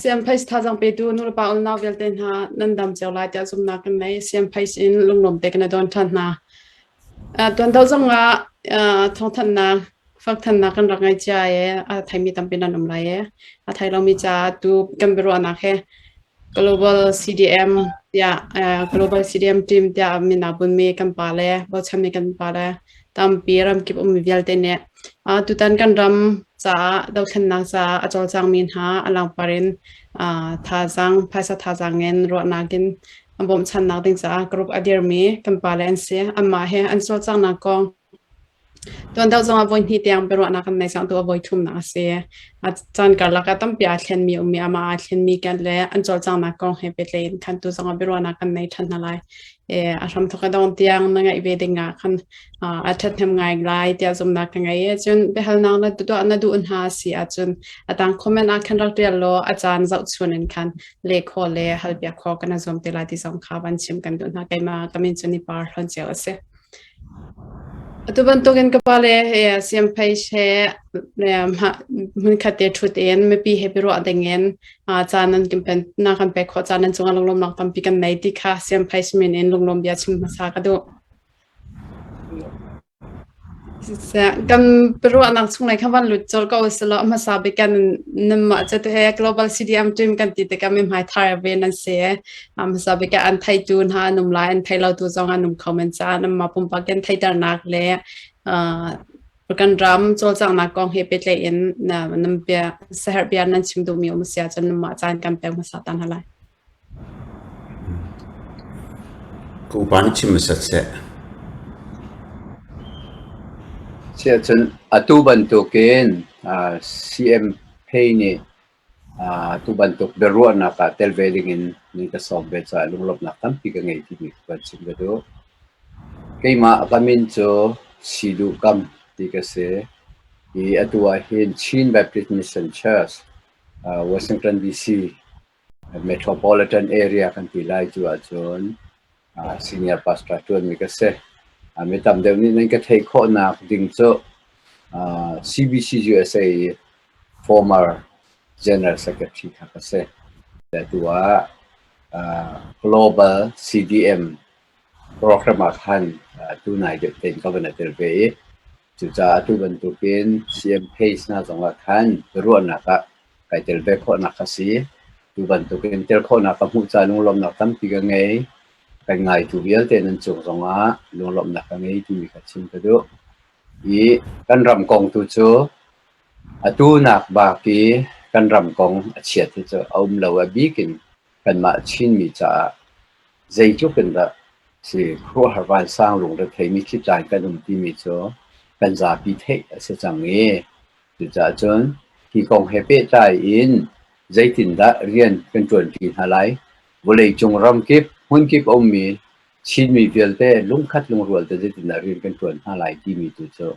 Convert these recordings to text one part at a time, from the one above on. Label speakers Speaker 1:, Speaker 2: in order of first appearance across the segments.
Speaker 1: Siamphais thazaang petu nulepa unau vialte hna nan dam cio lai tiah zumhnak kan nei. Siamphais in lunglawm te kan i don ṭhan hna. Tuan deuh zong ah thawngthanhnak fakthannak kan rak ngei cia i a theimi tampi nan um lai i a thei lomi caah tu kan biaruahnak hi Global CDM tiah Global CDM team tiah min aa bunmi kan pa le bochanmi kan pa le tampi ramkip ummi vialte nih tutan kan ram caah dothlennak caah a cawlcangmi hna a langpar in thazaang phaisa thazaang in ruahnak in an bawmhchannak ding caah group a dirmi kan pa le an si. Anmah he an cawlcanghnak kong Tuan deuh zongah voi hnih tiang biaruahnak kan nei cang tu a voi thumnak a si. A caan karlak ah tampi aa thlenmi um i amah aa thlenmi kan le an cawlcanghnak kong he pehtlai in khan tu zongah biaruahnak kan nei ṭhan hna lai. A hramthawk a dong tiang na ngaih ve ding ah khan a ṭhathnem ngai lai tiah zumhnak ka ngei i cun biahalnak na tuah na duh hna si ahcun a tang comment ah khan rak ṭial law a caan zohchun in khan leh khawh le halpiak khawh kan i zuam te lai ti zong kha van chim kan duh hna. Keimah ka min cu Ni Par Hlawn Ceu a si. Atu bantukin ka pale he siamphei he hmunkhat te ṭhut in mipi he biaruah dingin caan nan kan pen na kan pek khawh caan nan cungah lunglawmnak tampi kan nei ti kha siamphei min in lunglawm bia chim hmasa ka duh. Kan biaruahnak chunglei kha van lut colh ko usih law a hmasa bik kan nanmah cu he Global CDM team kan ti tikah mi hmai thar ve nan si. A hmasa bik ah an theitu hna an um lai, an thei lotu zong an um kho men caah nanmah pumpak in theiternak le kan ram cawlcanghnak kong he pehtlaih in nan bia saherh bia nan chim duhmi um a si ahcun nanmah caan kan pek hmasa ta hna lai.
Speaker 2: Ka upa nih chim hmasat seh.
Speaker 3: Siahcun atu bantukin CM Pei nih atu bantuk biaruahnak ah tel ve dingin nan ka sawm ve caah lunglawmhnak tampi ka ngei timi kha van chim ka duh. Keimah ka min cu Siduh Kam ti ka si i atu ahhin Chin Baptist Mission Church, Washington DC Metropolitan area kan ti lai cu ahcun senior pastor ṭuanmi ka si. Mi tam deuh nih nan ka theih khawhnak ding cu CBC USA i former General Secretary kha ka si. Atu ah Global CDM program ah khan tunai deuh tein ka van i tel ve i Cucaah atu bantukin CM Pace hna zongah khan ruahnak ah kai tel ve khawhnak a si. Tu bantukin tel khawhnak ka hmuh caah lunglawmhnak tampi ka ngei. Kan ngaitu vialte nan cung zongah lunglawmhnak ka ngei timi kha chim ka duh. I kan ram kong tu cu atu nak bak i kan ram kong a chiat hi cu a um lo a bik in kanmah Chinmi caah Zeitluk in dah si khuaruahhar vansang lungretheimi thlitlaan kan um timi cu kan zapi theih a si cang i cucaah cun hi kong he pehtlai in zeitindah rian kan ṭuanṭi hna lai? Vawleicung ramkip, hmunkip a ummi Chinmi vialte lungkhat lungrual te zeitindah rian kan ṭuan hna lai timi tu cu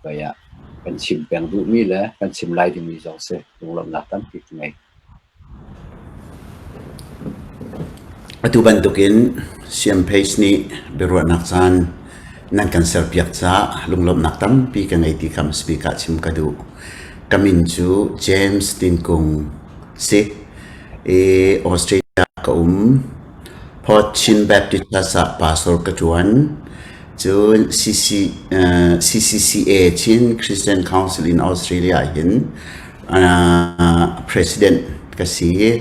Speaker 3: hoi ah kan chim peng duhmi le kan chim lai dingmi zong si. Lunglawmhnak tampi ka ngei.
Speaker 2: Atu bantukin Siampheis nih biaruahnak caan nan kan serpiak caah lunglawmhnak tampi ka ngei ti kha hmasabik ah chim ka duh. Ka min cu James Tin Kung si i Australia ka um. Port Chin Baptist Church ah pastor ka ṭuan. Cun CCCA Chin Christian Council in Australia hin president ka si.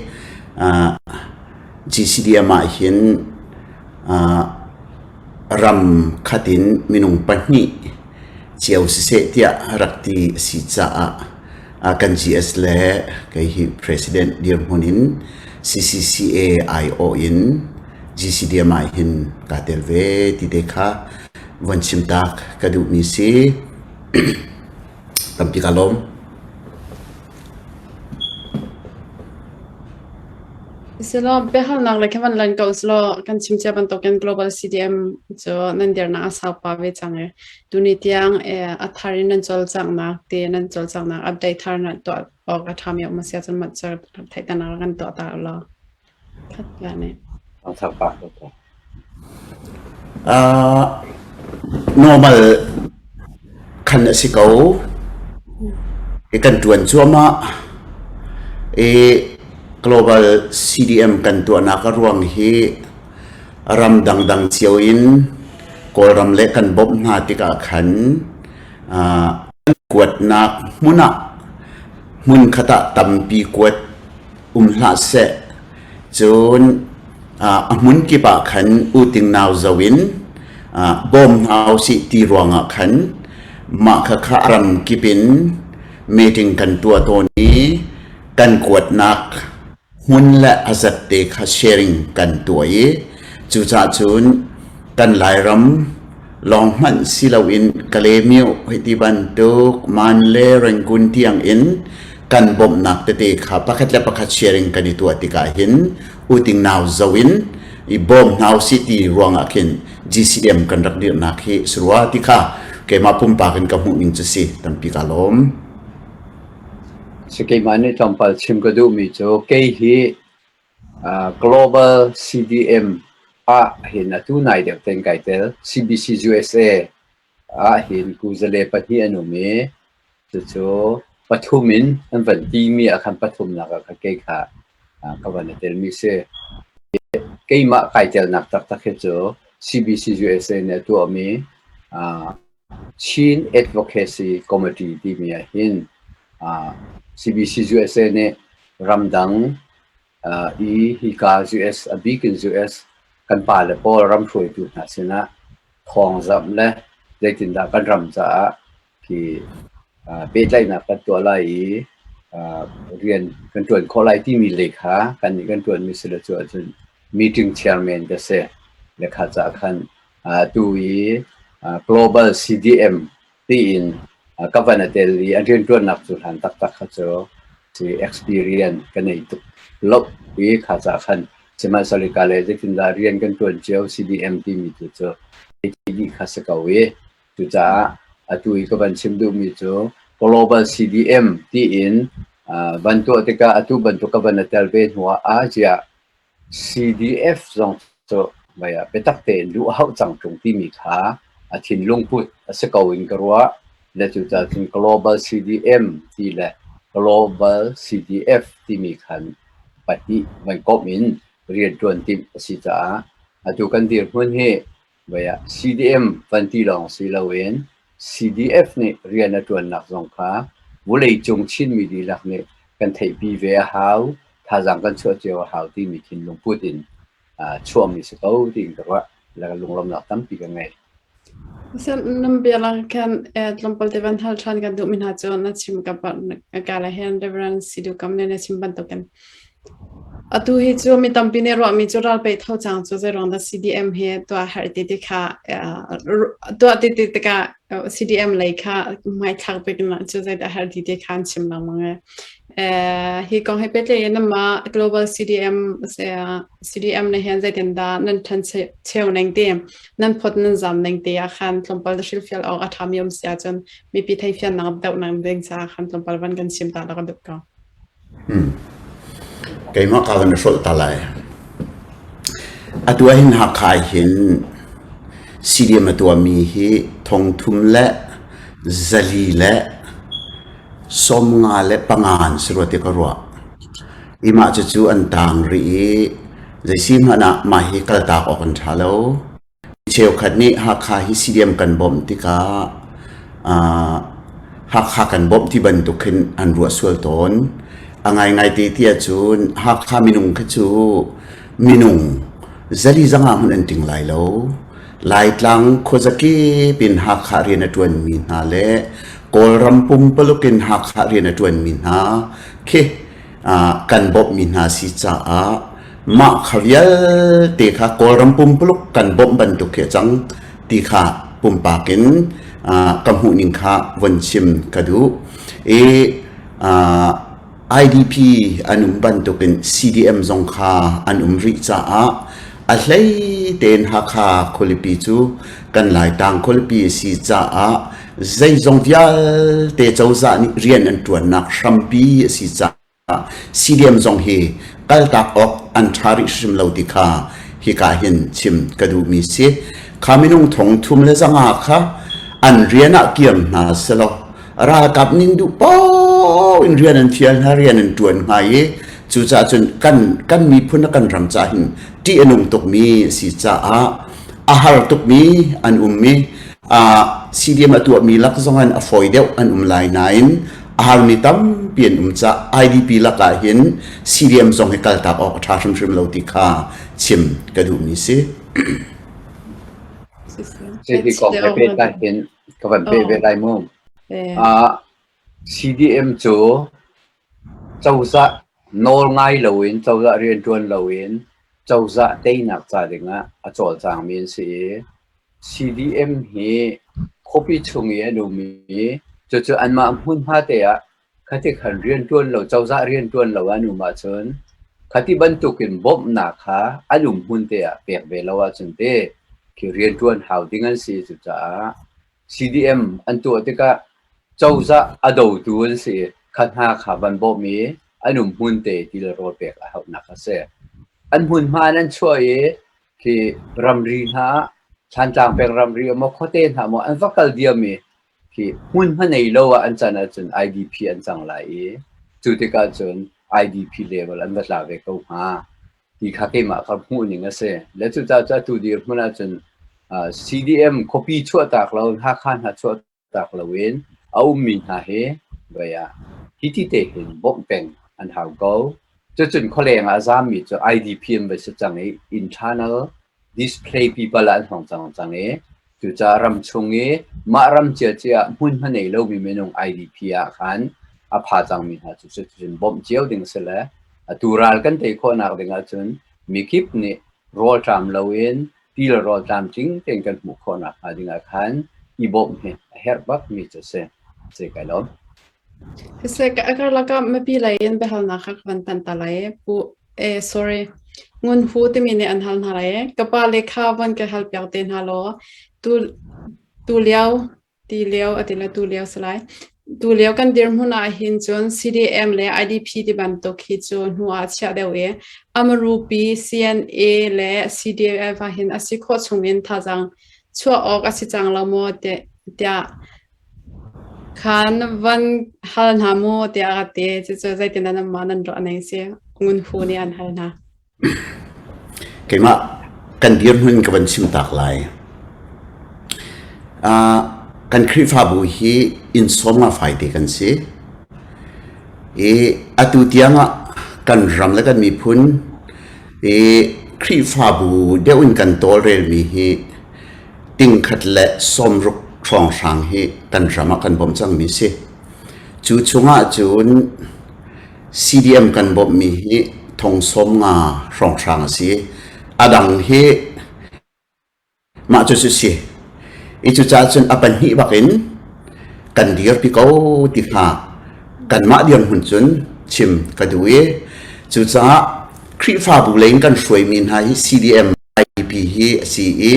Speaker 2: GCDM ah hin ram khat in minung pahnih cio siseh tiah rak ti a si caah kan GS le kei hi president dirhmun in CCCA aiawh in GCDM ah hin kaa tel ve ti te kha von chim tak ka duhmi si. Tampi ka lawm.
Speaker 1: Silo biahalnak le khan lan ko silo kan chim cia bantukin Global CDM cu nan dirnak a sau pa ve cang i tuni tiang a thar in nan cawlcanghnak te nan cawlcanghnak update thar na tuah awk a ṭhami um a si ahcun mah cu theihternak kan tuah ta law. Khat la ne.
Speaker 2: Normal khan a si ko. I kan ṭuan cuahmah. I Global CDM kan tuahnak a ruang hi ram dangdang cio in Kawlram le kan bawmh hna tikah khan kan kuatnak hmun ah hmunkhat ah tampi kuat um hlah seh. Cun a hmun kip ah khan uting nau zo in bawm hna usih ti ruangah khan mah khakha ram kip in meeting kan tuah tawn i kan kuatnak hmun le a zat te kha sharing kan tuah i cucaah cun kan Lairam lawng hmanh si loin Kalaymyo hei ti bantuk Man le Rangoon tiang in kan bawmhnak tete kha pakhat le pakhat sharing kan i tuah tikah hin uting nau zo in i bawm hna usih ti ruangah khin GCM kan rak dirhnak hi surua ti kha keimah pumpak in ka hmuh ning cu si tampi ka lawm.
Speaker 3: Si keimah nih tlawmpal chim ka duhmi cu kei hi Global CDM ah hin atu nai deuh tein kai tel. CBC USA ah hin kuzale pahnih an um i cucu pathum in an van timi ah khan pathumnak ah khan kei kha ka van i telmi si. Keimah kai telnak taktak hi cu CBC USA nih a tuahmi Chin Advocacy Committee timi ah hin CBC USA nih ramdang i hika US, a bik in US kan pale pawl ramhruaitu hna sinah thawngzamh le zeitindah kan ram caah khi pehtlaihnak kan tuah lai i rian kan ṭuan khawh lai timi lei kha kannih kan ṭuanmi si le cu ahcun meeting chairman ka si. Le kha caah khan Atu i Global CDM tiin ka van a tel i an rianṭuannak cu hlan taktak kha cu si experience ka nei tuk lo i kha ca khan sihmanhsehlaw ka le zeitindah rian kan ṭuan cio CDM timi tu cu dih kha si ko i cucaah atu i ka van chim duhmi cu Global CDM tiin van tuah tikah atu bantuk ka van a tel ve hnuah ah ziah CDF zong cu biatak tein luh a hauh cang ṭung timi kha a thinlung put a si ko in ka ruah. Le cucaah cun Global CDM ti le Global CDF timi khan pahnih van komh in rianṭuan timh a si caah atu kan dirhmun hi CDM van ti lawng si loin CDF nih rian a ṭuannak zong kha vawleicung Chinmi dihlak nih kan theihpi ve a hau, thazaang kan chuah cio a hau timi thinlung put in chuahmi si ko tiin ka ruah. Le lunglawmhnak tampi ka ngei.
Speaker 1: Nan bia lak khan tlawmpal te van hal ṭhan kan duhmi hna cu na chim ka ka le hin Reverend Sidu Kam nih na chim bantukin Atu hi cu mi tampi nih ruahmi cu ralpei tho cang cu zeiruang dah CDM hi tuah herh ti ti kha tuah ti ti tikah CDM lei kha hmaithlak bik in cu zeidah herh ti ti kha an chim lengmang e. Hi kong he pehtlai in namah Global CDM CDM ne hin zeitindah nan ṭhan cheu ning ti nan phot nan zam ning ti ah khan tlawmpal hrilhfial awk a ṭhami um si ahcun mipi theifiannak deuhnak ding caah khan tlawmpal van kan chim ta la ka duh ko.
Speaker 2: Keimah ka van i hrolh ta lai. Atu ahhin Hakha hin CDM a tuahmi hi thongthum le zali le 55 an si rua ti ka ruah. I mah cucu an taang rih i zeisi hmanh ah mah hi kaltak awk an ṭha lo. Cheukhat nih Hakha hi CDM kan bawmh tikah Hakha kan bawmh ti bantuk khin an ruah sual tawn. A ngaingai te ti ahcun Hakha minung kha cu minung zali zanga hmanh an ting lai lo. Laitlang khuazakip in Hakha rian a ṭuanmi hna le Kawlram pumpaluk in Hakha rian a ṭuanmi hna khi kan bawmhmi hna si caah mah kha vialte kha Kawlram pumpuluk kan bawmh bantuk khi a cang ti kha pumpak in ka hmuhning kha von chim ka duh. I IDP an um bantukin CDM zong kha an um rih caah a hlei tein Hakha khualipi cu kan Laitlang khualipi a si caah zeizong vialte cozah nih rian an ṭuannak hrampi a si caah CDM zong hi kaltak awk an ṭha rih hrim lo ti kha hika hin chim ka duhmi si. Kha minung thong thum le zanga kha an rian ah kir hna selaw ralkap ning duh paoh in rian an fial hna rian an ṭuan hnga i Cucaah cun kan kan miphun le kan ram caah hin ṭih a nung tukmi a si caah a har tukmi an um i CDM a tuahmi lak zong in a fawi deuh an um lai nain a harmi tampi an um caah IDP lakah hin CDM zong hi kaltak awk a ṭha hrimhrim lo ti kha chim ka duhmi si.
Speaker 3: Hi kong he pehtlai hin ka van peh ve lai mu. CDM cu cozah nawl ngai loin, cozah rianṭuan loin, cozah teinak ca dingah a cawlcangmi an si i CDM hi khuapi chung i an um i cucu anmah hmunhma te ah khati khan rianṭuan lo, cozah rianṭuan lo an um ahcun khati bantukin bawmhnak kha an um hmun te ah pek ve lo ahcun te khi rianṭuan hau ding an si. Cucaah CDM an tuah tikah cozah a dotu an si i kha hna kha van bawmh i an um hmun te ti le rawl pek a hauhnak a si. An hmunhma in an chuah i khi ramri hna ah Thlantlang peng ramri maw khuate hna maw an va kal diam i khi hmunhma nei lo ah an can ahcun IDP an cang lai i cu tikah cun IDP level an va tla ve ko hnga ti kha keimah ka hmuh ning a si. Le cucaah cu atu dirhmun ahcun CDM khuapi chuahtak lo Hakha hna chuahtak loin a ummi hna hi voi ah hiti te hin bawmh peng an hau ko. Cucun khualeng ah a zaammi cu IDP an va si cang i internal display people ah an hong cang cang i cucaah ramchung i mah ram ciacia ah hmunhma nei lomi minung IDP ah khan a pha cangmi hna cu cuticun bawmh cio ding si le atu ral kan tei khawhnak ding ahcun mikip nih rawlṭam loin ti le rawl tlamtling tein kan hmuh khawhnak hnga ding ah khan i bawmh hi a herh bakmi cu a si. Si kai lawm.
Speaker 1: Siseh, a karlak ah mipi lei in biahalnak kha ka van tanh ta lai. Pu, eh, sorry. Ngun Hu timi nih an hal hna lai. Ka pa le kha van ka hal piak te hna law, tu, tu lio, ti lio a ti le tu lio si lai. Tu lio kan dirhmun ah hin cun CDM le IDP ti bantuk hi cu hnu ah chiah deuh i Amarupi CNA le CDF ah hin a si khawh chung in thazaang chuah awk a si cang lo maw tiah Khan van hal hna mu tiah a ka ti. Cucu zeitindah nanmah nan ruah ning si? Ngun Hu nih an hal hna.
Speaker 2: Keimah kan dirhmun ka van chim tak lai. Uh, kan Khrihfabu hi inn sawm nga fai te kan si. I atu tiang ah kan ram le kan miphun i Khrihfabu deuh in kan tawlrelmi hi tingkhat le sawmruk hrawnghrang hi kan ram ah kan bawmh cangmi si. Cu chungah cun CDM kan bawmhmi hi thong 50 hrawnghrang a si. A dang hi mah cu cu si. I cucaah cun a pahnih bak in kan dirpi ko ti kha kanmah dirhmun cun chim ka duh i cucaah Khrihfabu lei in kan hruaimi hna hi CDM IDP hi a si i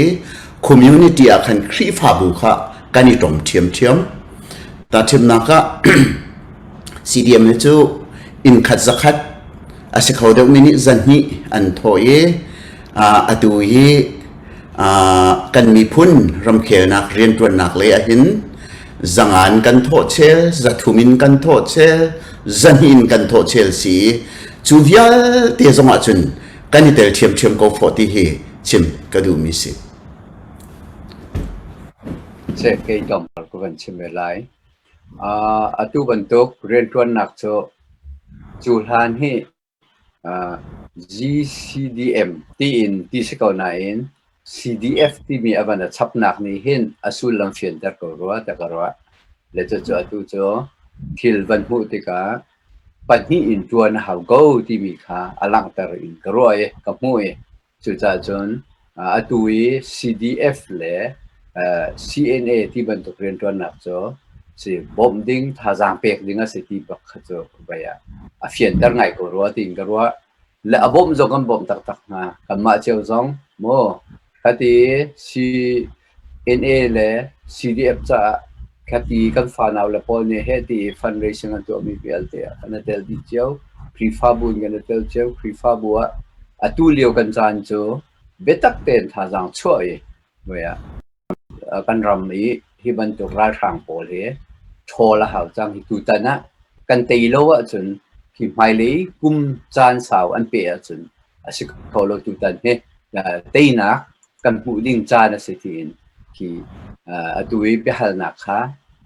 Speaker 2: community ah khan Khrihfabu kha kan i ṭom ṭhiamṭhiam. Tahchunhnak ah CDM hi cu inn khat zakhat a si kho deuhmi nih zahnih an thawh i atu hi kan miphun ramkhelnak rianṭuannak lei ahhin zangan kan thawh chel, zathum in kan thawh chel, zahnih in kan thawh chel si i cu vialte zong ahcun kan i tel ṭhiamṭhiam ko fawh ti hi chim ka duhmi si.
Speaker 3: Seh kei tlawmpal ka van chim ve lai. Uh, atu bantuk rianṭuannak cu cu hlan hi uh, GCDM tiin ti si ko nain CDF timi a van a chapnak nih hin a sullam fianter ko rua ta ka ruah. Le cucu atu cu thil van hmuh tikah pahnih in ṭuan a hau ko timi kha a langhter in ka ruah i ka hmuh i cucaah cun atu i CDF le CNA ti bantuk rianṭuannak cu si bawmh ding thazaang pek ding a si ti bak kha cu vei ah a fianter ngai ko rua tiin ka ruah. Le a bawmh zong kan bawmh taktak hna. Kanmah cio zong maw khati CNA le CDF caah khati kan fanau le pawl nih heh ti fundraising an tuahmi vialte ah kan i tel dih cio. Khrihfabu in kan i tel cio. Khrihfabu ah atu lio kan caan cu biatak tein thazaang chuah i voi ah kan ram i hi bantuk ralhrang pawl hi ṭhawl a hau cang. Hi tutan ah kan tei lo ahcun Khi hmailei kum caan sau an peh ahcun a si kho lo. Tutan hi teinak kan hmuh ding caan a si tiin khi atu i biahalnak kha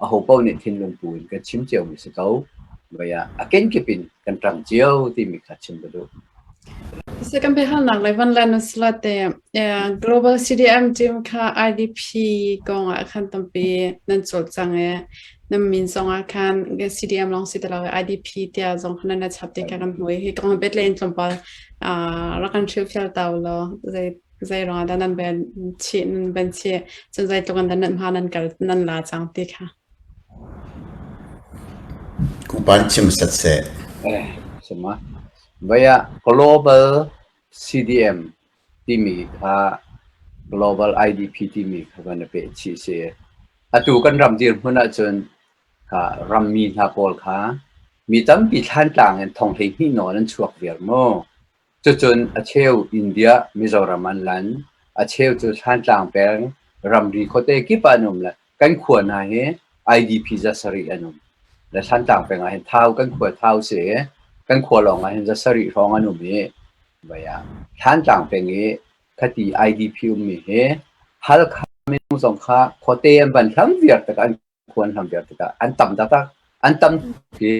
Speaker 3: ahopaoh nih thinlung pu in kan chim ciomi si ko. Voi ah a kenkip in kan ṭang cio timi kha chim ka duh.
Speaker 1: Kan biahalnak le van lan te Global CDM team kha IDP kong ah khan tampi nan cawlcang i nan min zong ah khan CDM lawng si ti lo IDP tiah zong khan nan chap ti kha kan hmu i hi kong bet le in tlawmpal rak kan hrilhfial ta ulaw zei zei ruangah dah nan ben chih nan ben chih cun zeitluk in dah nan hma nan kal nan la cang ti kha.
Speaker 2: Kupan chim sat seh.
Speaker 3: Eh, sama. Vaya Global CDM timi kha Global IDP timi kha van peh chih si. Atu kan ram dirhmun ahcun kha rammi hna pawl kha mi tampi Thlantlang in thong 12 nawn an chuak viar mu. Cucun a cheu India, Mizoram an lan. A cheu cu Thlantlang peng ramri khuate kip ah an um le kan khua hna hi IDP za sarih an um. Le Thlantlang peng ah hin Thau kan khua Thau si i kan khua lawng ah hin za sarih hrawng an um i vai ah Thlantlang peng i khati IDP ummi hi Halkha minung zong kha khuate an van hlam viar tikah an khua an hlam viar tikah an tam taktak. An tam hi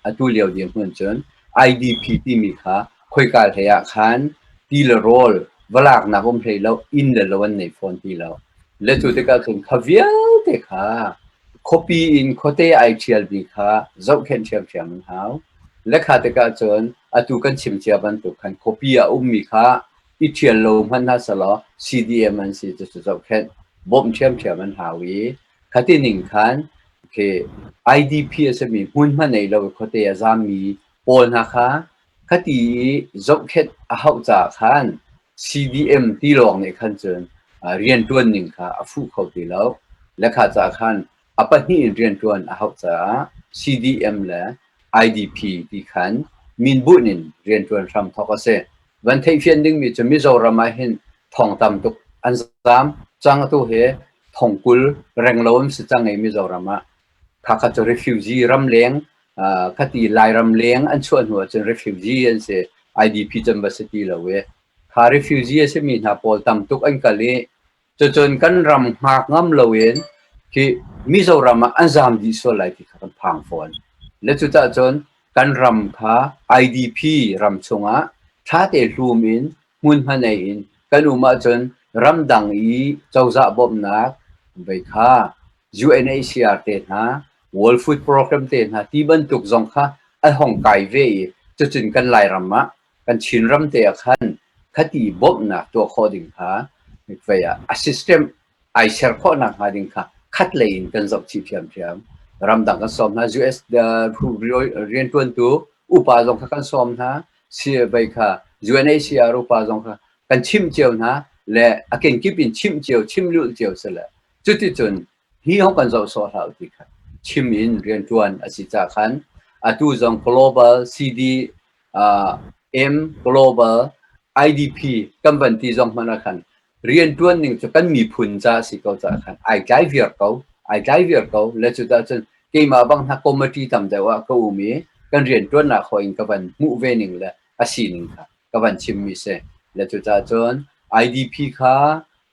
Speaker 3: atu lio dirhmun cun IDP timi kha khoika hlei ah khan ti le rawl va laknak um hlei lo, inn le lo an nei fawn ti lo. Le cu tikah cun kha vialte kha khuapi in khuate ai ṭhialmi kha zohkhenh ṭhiamṭhiam an hau. Le kha tikah cun atu kan chim cia bantuk khan khuapi ah ummi kha i ṭhial lo hmanh hna selaw CDM an si cucu zohkhenh bawmh ṭhiamṭhiam an hau i khati ning khan khi IDP a simi hmunhma nei lo i khuate a zammi pawl hna kha khati i zohkhenh a hauh caah khan CDM ti lawng nih khan cun rianṭuan ning kha a fuh kho ti lo. Le kha caah khan a pahnih in rianṭuan a hauh caah CDM le IDP ti khan minbunh in rianṭuan hram thawk a si. Van theihfian dingmi cu Mizoram ah hin thong tam tuk an zaam cang atu hi thong 20 renglo an si cang i Mizoram ah. Khakha cu refugee ramleng khati Lairam leng an chuah hnu ahcun refugee an si. IDP can va si ti lo i kha refugee a simi hna pawl tam tuk an kal i cucun kan ram hngak ngam loin khi Mizoram ah an zaam dih sual lai ti kha kan phang fawn. Le cucah cun kan ram kha IDP ram chungah ṭhate hlum in hmunhma nei in kan um ahcun ramdang i cozah bawmhnak vei kha UNHCR te hna, World Food Program te hna ti bantuk zong kha an hong kai ve i cucun kan Lairam ah kan Chinram te ah khan khati bawmhnak tuah khawh ding kha vei ah a system ai ser khawh nakhnga ding kha khat lei in kan zoh chih ṭhiamṭhiam. Ramdang kan sawm hna, US rianṭuantu upa zong kha kan sawm hna, vei kha UNHCR upa zong kha kan chimh cio hna le a kenkip in chimh cio, chim lulh cio si le cuticun hi hong kan zoh sawh hlah u ti kha chim in rianṭuan a si caah khan atu zong global CD M global IDP kan van ti zong hmanh ah khan rianṭuan ning cu kan miphun ca a si ko caah khan ai tlai viar ko, ai tlai viar ko. Le cucaah cun keimah bang hna committee tam deuh ah ka um i kan rianṭuannak hoi in ka van hmuh ve ning le a sining kha ka van chimmi si. Le cucaah cun IDP kha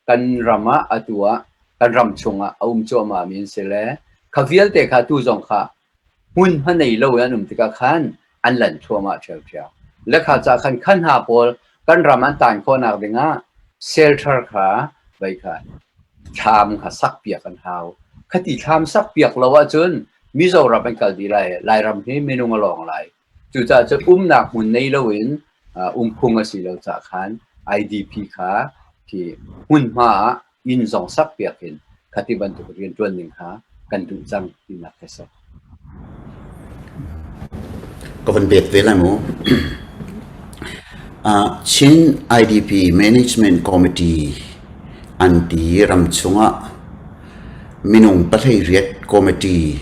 Speaker 3: kan ram ah atu ah kan ram chungah a um cuahmah mi an si le kha vialte kha tu zong kha hmunhma nei lo in an um tikah khan an lan thluahmah ṭhiamṭhiam. Le kha ca khan kha hna pawl kan ram an tan khawhnak dingah shelter kha vei kha thlam kha sakpiak an hau. Khati thlam sakpiak lo ahcun Mizoram an kal dih lai. Lairam hi minung a lawng lai. Cucaah cun umnak hmun nei loin um phung a si lo caah khan IDP kha khi hmunhma ah inn zong sakpiak in khati bantuk rianṭuan ning kha kan duh cang tinak ka si.
Speaker 2: Ka van bet ve lai mu. Chin IDP Management Committee an ti ram chungah minung 18 committee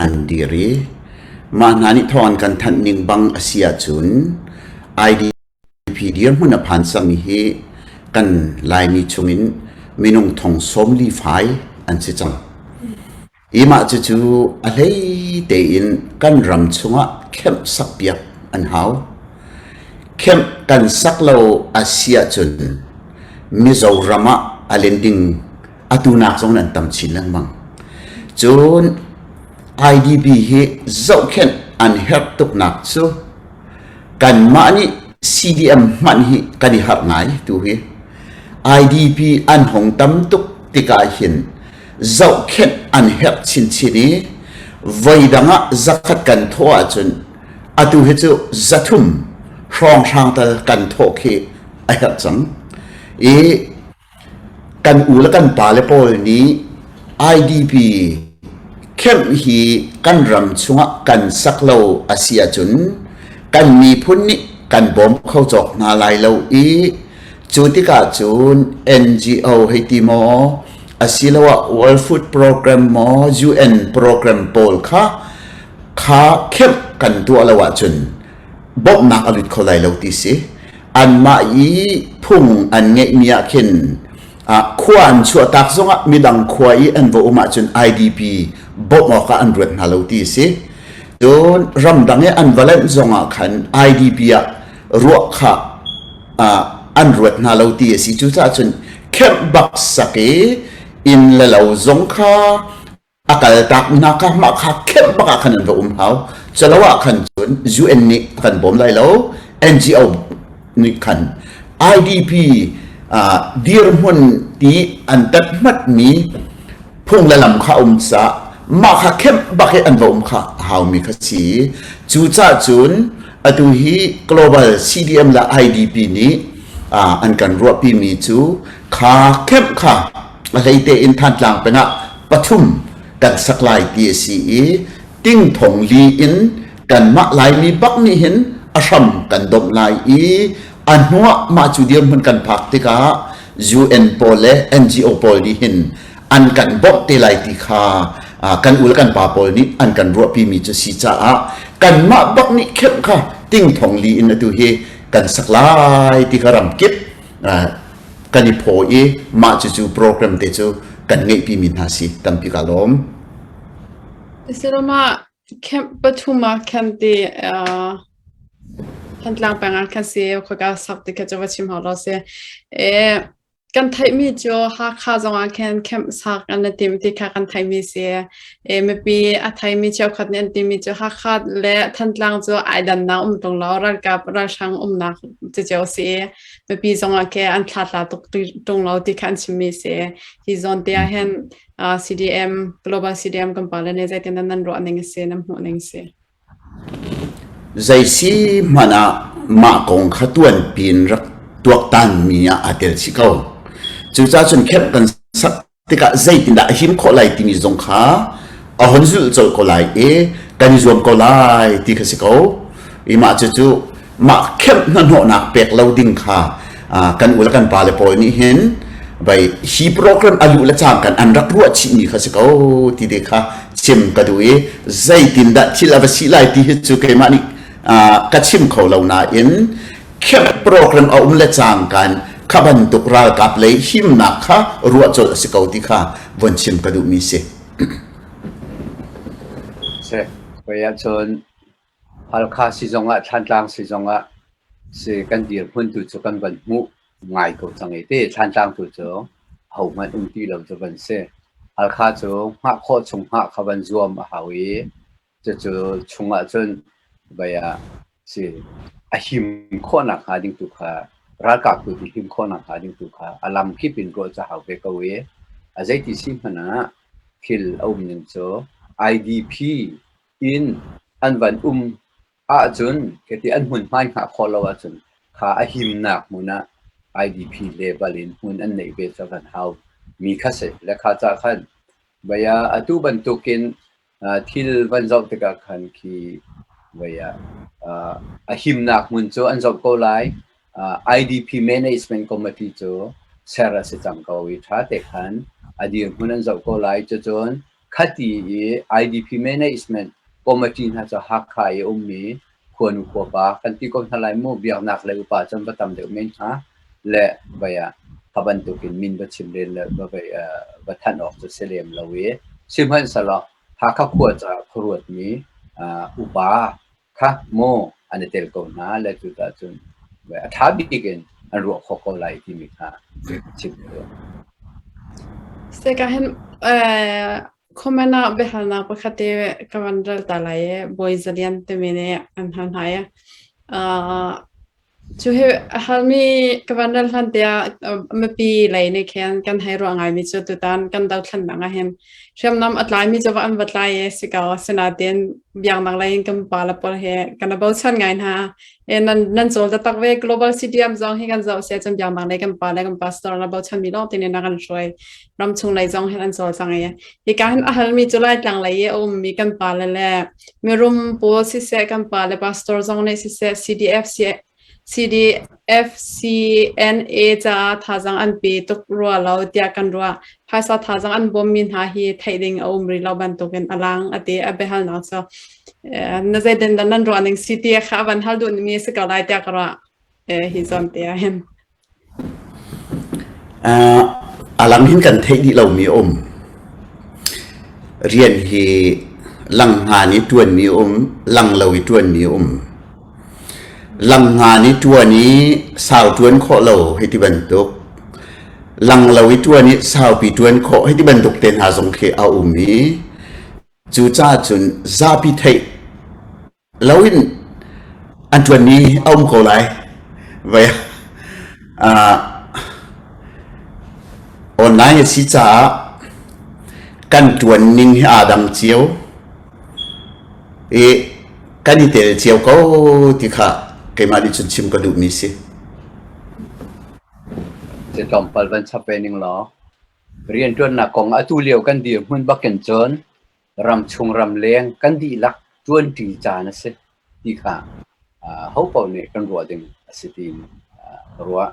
Speaker 2: an dir i mah hna nih thawng an kan thanh ning bang a si ahcun IDP dirhmun a phan cangmi hi kan Laimi chungin minung thong 45 fai an si cang. I mah cucu a hlei tein kan ram chungah camp sakpiak an hau. Camp kan sak lo a si ahcun Mizoram ah a len ding atu nak zong an tam chin lengmang. Cun IDP hi zohkhenh an herh tuknak cu kanmah nih CDM hmanh hi kan i harh ngai tu hi. IDP an hong tam tuk tikah hin zohkhenh an herh chinchin i voidang ah zakhat kan thawh ahcun atu hi cu 300 hrawnghrang tal kan thawh khi a herh cang. I Kan u le kan pale pawl nih IDP camp hi kan ram chungah kan sak lo a si ahcun kan miphun nih kan bawm kho cawk hna lai lo i cu tikah cun NGO hei ti maw asiloah World Food Program maw UN program pawl kha kha camp kan tuah lo ahcun bawmhnak a lut kho lai lo ti si. Anmah i phung an ngeihmi ah khin khua an chuahtak zongah midang khua i an va um ahcun IDP bawmh awkah an ruat hna lo ti a si. Cun ramdang i an va lanh zongah khan IDP ah ruah kha an ruat hna lo ti a si. Cucaah cun camp bak sak i inn le lo zong kha a kaltak hna kha mah kha kemh bak ah khan an va um hau calo ah khan cun UN nih a kan bawm lai lo NGO nih khan IDP dirhmun ti an tat hmat mi phung le lam kha um ca mah kha kemh bak i an va um kha a hau mi kha si cu ca cun atu hi global CDM le IDP nih an kan ruahpi mi cu kha kemh kha a hleite in Thantlang peng ah pathum kan sak lai ti a si i ting thong li in kanmah Laimi bak nih hin a hram kan domh lai i a hnuah mah cu dirhmun kan phak tikah UN pawl le NGO pawl nih hin an kan bawmh te lai ti kha kan u le kan pa pawl nih an kan ruahpimi cu si caah kanmah bak nih khenh kha ting thong li in atu hi kan sak lai ti kha ramkip kan i phaw i mah cucu program te cu kan ngeihpi mi hna si tampi ka lawm.
Speaker 1: Sirama camp pathum ah khan ti Thantlang peng ah khan si khoika sak ti kha cu va chim hau lo si. E kan theihmi cu Hakha zong ah khan camp sak an i tim ti kha kan theihmi si. E mipi a theimi cheukhat nih an timi cu Hakha le Thantlang cu ai dannak um tung lo ralkap ralhrang umnak ceceo si i mipi zongah ke an thla tuk tung lo ti kha an chimmi si. Hi zawn te ah hin CDM Global CDM kan pa le ne zeitin nan ruah ning si nan hmuh ning si.
Speaker 2: Zei si hmanh ah mah kong kha tuan pin rak tuaktan mi ah aa tel chih ko. Cucaah cun camp kan sak tikah zeitindah a him khawh lai timi zong kha a hon zulh colh ko lai i kan i zuam ko lai ti kha si ko. I mah cucu mah kemh hnahnawhnak pek lo ding kha kan u le kan pale pawl nih hin vai hi program a luh le cangkan an rak ruah chihmi kha si ko ti te kha chim ka duh i zeitindah thil a va si lai ti hi cu keimah nih ka chim kho lo nain camp program a um le cangkan kha bantuk ralkap lei himnak kha ruah colh a si ko ti kha von chim ka duhmi si.
Speaker 3: Si, koi ahcun Halkha si zongah Thlantlang si zongah si kan dirhmun tu cu kan van hmuh ngai ko cang i ti Thlantlang tu cu hohmanh um ti lo cu van si. Halkha cu hngah khawh chung hngah kha van zuam a hau i Cucu chungah cun vei ah si a him khawhnak hnga ding tu kha ralkap tu ti him khawhnak hnga ding tu kha a lam kip in ruah cu a hau ve ko i a zeiti si hmanh ah thil a um ning cu IDP in an van um ahcun khiti an hmunhma in hngah khawh lo ahcun kha a himnak hmun ah IDP level in hmun an neih ve cu kan hau mi kha si le kha cah khan vei ah atu bantukin Thil van zoh tikah khan khi voi ah a himnak hmun cu an zoh ko lai. IDP Management Committee cu ser a si cang ko i ṭha te khan a dirhmun an zoh ko lai. Cucun khati i IDP Management Committee hna cu Hakha i a ummi khuanu khuapa kan ti ko hna lai mu. Biaknak lei upa cu an va tam deuh men hnga le voi ah kha bantukin min va chim len le va, va thanh awk cu si lem lo i. Sihmanhsehlaw Hakha khua caah khuaruatmi upa kha maw an i tel ko hna le cucaah cun a ṭha bik in an ruah khawh ko lai timi kha chim ka duh.
Speaker 1: Seka hin comment ah biahalnak pakhat te ka van rel ta lai i Bawi Zalian timi nih an hal hna i Cu hi a halmi ka van rel hlan tiah mipi lei nih khin kan hei ruah ngaimi cu tutan kan dothlennak ah hin hriamnam a tlaimi cu va an va tlai i si ko. Asinain biaknak lei in kan pale pawl hi kan i bochan ngai hna. E nan nan cawl taktak ve global CDM zong hi kan zoh si ahcun biaknak lei kan pale kan pastor na bochanmi lawng te nih na kan hruai. Ramchung lei zong hin an cawlcang i hika hin a halmi cu Laitlang lei i a ummi kan pale le mirum pawl siseh kan pale pastor zong nih siseh CDF CDF CNA caah thazaang an pe tuk rua lo tiah kan ruah. Phaisa thazaang an bawmmi hna hi theih ding a um rih lo bantukin a lang a ti a biahalnak cu. Na zeitin dah nan ruah ning si ti kha a van hal duh mi a si ko lai tiah ka ruah. Hi zawn te ah hin.
Speaker 2: A lang hin kan theih dih lomi a um. Rian hi langhngan i ṭuanmi a um, lang lo i ṭuanmi a um. Langhngan i ṭuan i sau ṭuan khawh lo hei ti bantuk, lang lo i ṭuan i saupi ṭuan khawh hei ti bantuk te hna zong khi a um i cucaah cun zapi theih loin an ṭuanmi a um ko lai. Vai online a si caah kan ṭuan ning hi aa dang cio i kan i tel cio ko ti kha keimah nih cun chim ka duhmi si.
Speaker 3: Tlawmpal van chap ve ning law rianṭuannak kong atu lio kan dirhmun bakin cun ramchung ramleng kan dihlak ṭuanṭi caan a si ti kha hopaoh nih kan ruah ding a si tiin ka ruah.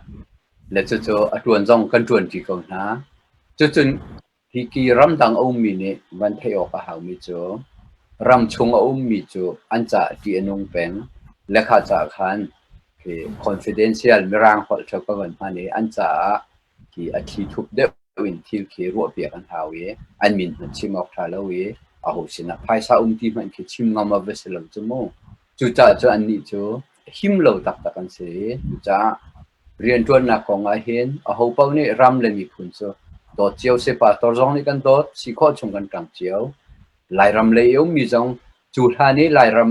Speaker 3: Le cucu a ṭuan zong kan ṭuanṭi ko hna. Cucun hiki ramdang a ummi nih van theih awk a haumi cu ramchung a ummi cu an caah ṭih a nung peng. Le kha caah khan khi confidential mirang holh ṭheo ka van hman i an caah khi a thli thup deuh in thil khi ruahpiak an hau i an min hmanh chim awk ṭha lo i aho sinah phaisa um ti hmanh khi chim ngam a va si lo cu mu. Cucaah cu annih cu him lo taktak an si i cucaah rianṭuannak kong ah hin aho paoh nih ram le miphun cu dawt cio si pastor zong nih kan dawt, si khawh chung kan ṭang cio. Lairam lei i ummi zong cu hlan i Lairam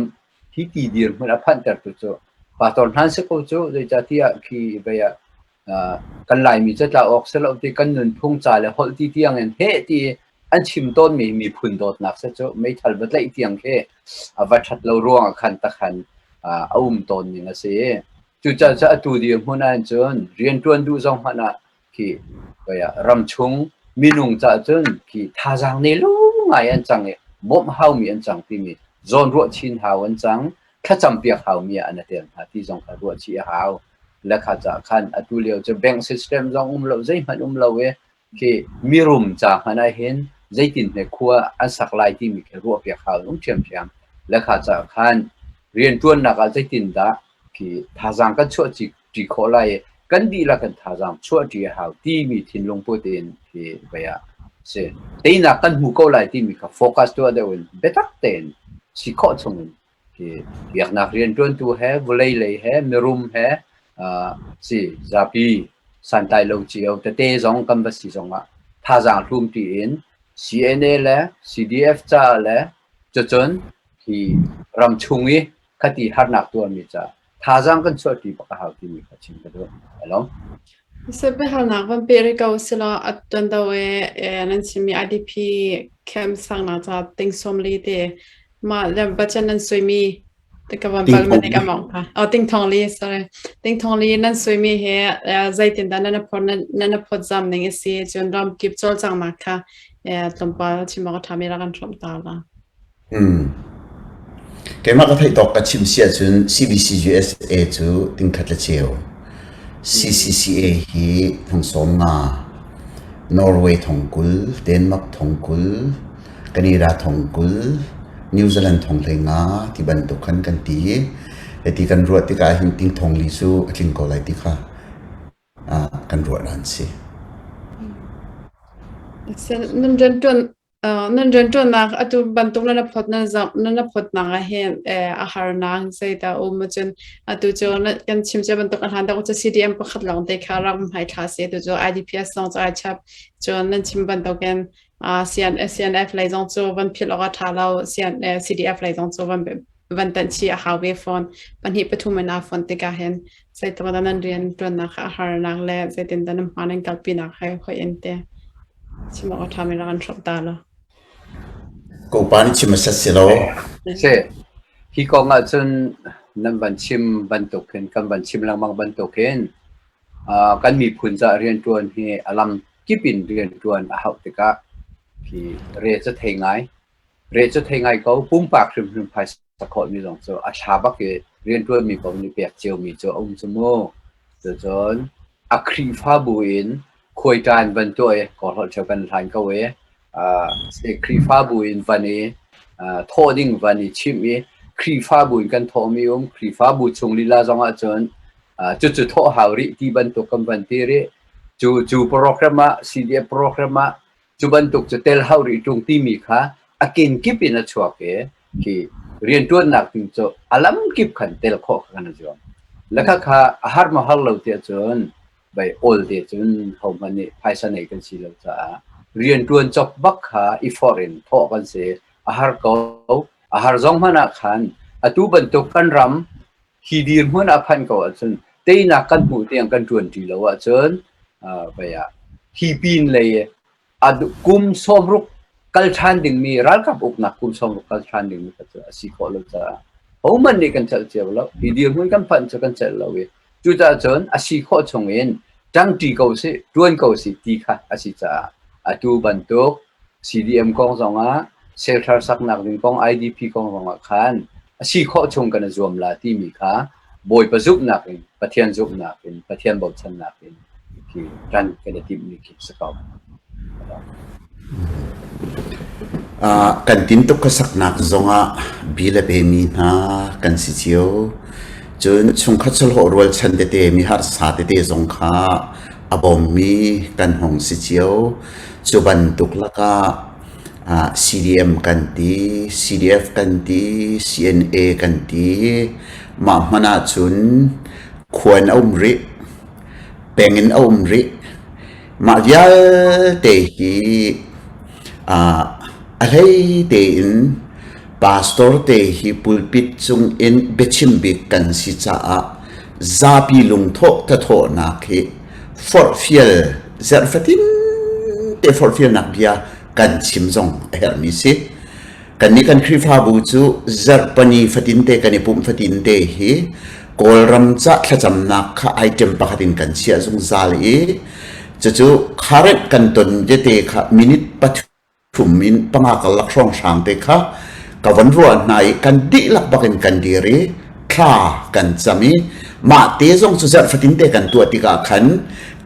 Speaker 3: hi ti dirhmun a phanhtertu cu pastor hna an si ko cu zeicahtiah khi vei ah kan Laimi cu tla awk si lo ti kan nunphung ca le holh ti tiang in heh ti an chim tawnmi miphun dawtnak si cu meithal va tlaih tiang khi a va ṭhat lo ruangah khan takhan a um tawn ning a si. Cucaah cu atu dirhmun ahcun rianṭuan duh zong hmanh ah khi ramchung minung caah cun khi thazaang nei lo ngai an cang i bawmh haumi an cang timi zawnruah chin hau an cang thlacam piak haumi ah an i tel hna ti zong kha ruah chih a hau. Le kha caah khan atu lio cu bank system zong um lo zeihmanh um lo i khi mirum ca hmanh ah hin zeitin hme khua an sak lai timi khi ruahpiak hau an um ṭhiamṭhiam. Le kha caah khan rianṭuannak ah zeitindah khi thazaang kan chuah ṭi khawh lai i kan dihlak in thazaang chuah ṭi a hau timi thinlung put in khi vei ah si. Teinak kan hmu ko lai timi kha focus tuah deuh in biatak tein si khawh chung in Hi biaknak rianṭuantu he, vawlei lei he, mirum he, si zapi santlai lo cio tete zong kan va si zongah thazaang hlumṭi in CNA le CDF caah le cucun hi ramchung i khati harnak tuarmi caah thazaang kan chuahṭi bak a hau timi kha chim ka duh. Hello.
Speaker 1: Biahalnak van peh rih ko sila a tuan do e nan chimmi IDP camp sangnak ca ting sawm li te mah le bachan nan suimi ka van pal ma nek among kha oh ting thong li sorry ting thong li nan suimi he zeitin dah nan phot nan phot zam ning isi cun ram kip cawlcangnak kha tlawmpal chim awk a ṭhami rak kan hrawmh ta la.
Speaker 2: Keimah ka theih tawk ka chim si ahcun CBCUSA cu tingkhat le cheu, CCCA hi thong sawm nga, Norway thong 20, Denmark thong 20, Canada thong 20, New Zealand thong 15 ti bantuk khan kan ti i hiti kan ruah tikah hin ting thong li cu a tling ko lai ti kha kan ruah dan si.
Speaker 1: Nan rianṭuan. Nan rianṭuannak atu bantuk nan phawt nan zoh nan phawtnak ah hin a harnak zeidah a um ahcun atu cu kan chim cia bantuk a hlan deuh cu CDM pakhat lawng te kha rak hmai thla si atu cu IDPS zong cu ai chap cun nan chim bantukin CNF lei zong cu van philh awk a ṭha lo CDF lei zong cu van van tanh chih a hau ve fawn pahnih pathum in aa fon tikah hin zeitluk dah nan rian ṭuannak kha a harnak le zeitindah nan hma nan kalpinak he hoi in te chim awk a ṭhami rak an hrawm ta lo.
Speaker 2: Ko pa nih chim a set si lo.
Speaker 3: Si. Hi kong ah cun nan van chim bantuk hin kan van chim lengmang bantuk hin kan miphun caah rianṭuan hi a lam kip in rianṭuan a hauh tikah khi re cu thei ngai. Re cu thei ngai ko. Pumpak hrimhrim phaisa khawlmi zong cu a thla bak i rianṭuanmi paoh nih pek ciomi cu a um cu mu. Cucun a Khrihfabu in khuaiṭan van tuah i kawlholh ṭheo kan hlan ko i Khrihfabu in van i thawh ding van i chimh i Khrihfabu in kan thawhmi um Khrihfabu chung lila zong ahcun cucu thawh hau rih ti bantuk kan van ti rih. Cu cu program ah CDF program ah Cu bantuk cu tel hauh rih ṭung timi kha a kenkip in a chuak i khi rianṭuannak ding cu a lamkip khan tel khawh kha kan i zuam. Le khakha a har maw har lo tiah cun bai awl te cun hohmanh nih phaisa nei kan si lo caah rianṭuan cop bak kha i forh in thawh kan si. A har ko. A har zong hmanh ah khan atu bantuk kan ram hi dirhmun a phanh ko ahcun teinak kan hmuh tiang kan ṭuanṭi lo ahcun vei ah hi pin lei kum 60 kal ṭhan dingmi ralkap uknak kum 60 kal ṭhan dingmi kha cu a si khawh lo caah hohmanh nih kan celh cio lo. Hi dirhmun kan phanh cu kan celh lo i cucaah cun a si khawh chung in ṭangṭi ko sih, ṭuan ko sih ti kha a si caah atu bantuk CDM kong zongah shelter saknak ding kong IDP kong zongah khan a si khawh chung kan i zuam la timi kha Bawipa zumhnak in Pathian zumhnak in Pathian bochannak in khi ṭan kan i timhmi khi si ko.
Speaker 2: Kan tintuk khuasaknak zongah bi le pemi hna kan si cio. Cun chungkhat sahlawh rualchan tete mi harsa tete zong kha a bawmmi kan hung si cio. Cu bantuk lakah CDM kan ti, CDF kan ti, CNA kan ti. Mah hmanh ahcun khua in a um rih, peng in a um rih. Mah vialte hi a hlei tein pastor te hi pulpit cung in biachim bik kan si caah zapi lungthawh thathawhnak hi forhfial zarh fatin te forhfialnak bia kan chim zong a herhmi si. Kannih kan Khrihfabu cu zarhpani fatin te kan i pumh fatin te hi Kawlram ca thlacamnak kha item pakhat in kan chiah zungzal i cucu current kan ton tete kha minute 3 in panga karlak hrawnghrang te kha ka von ruah hna i kan dihlak bak in kan dir i thla kan cam i mah te zong cu zarh fatin te kan tuah tikah khan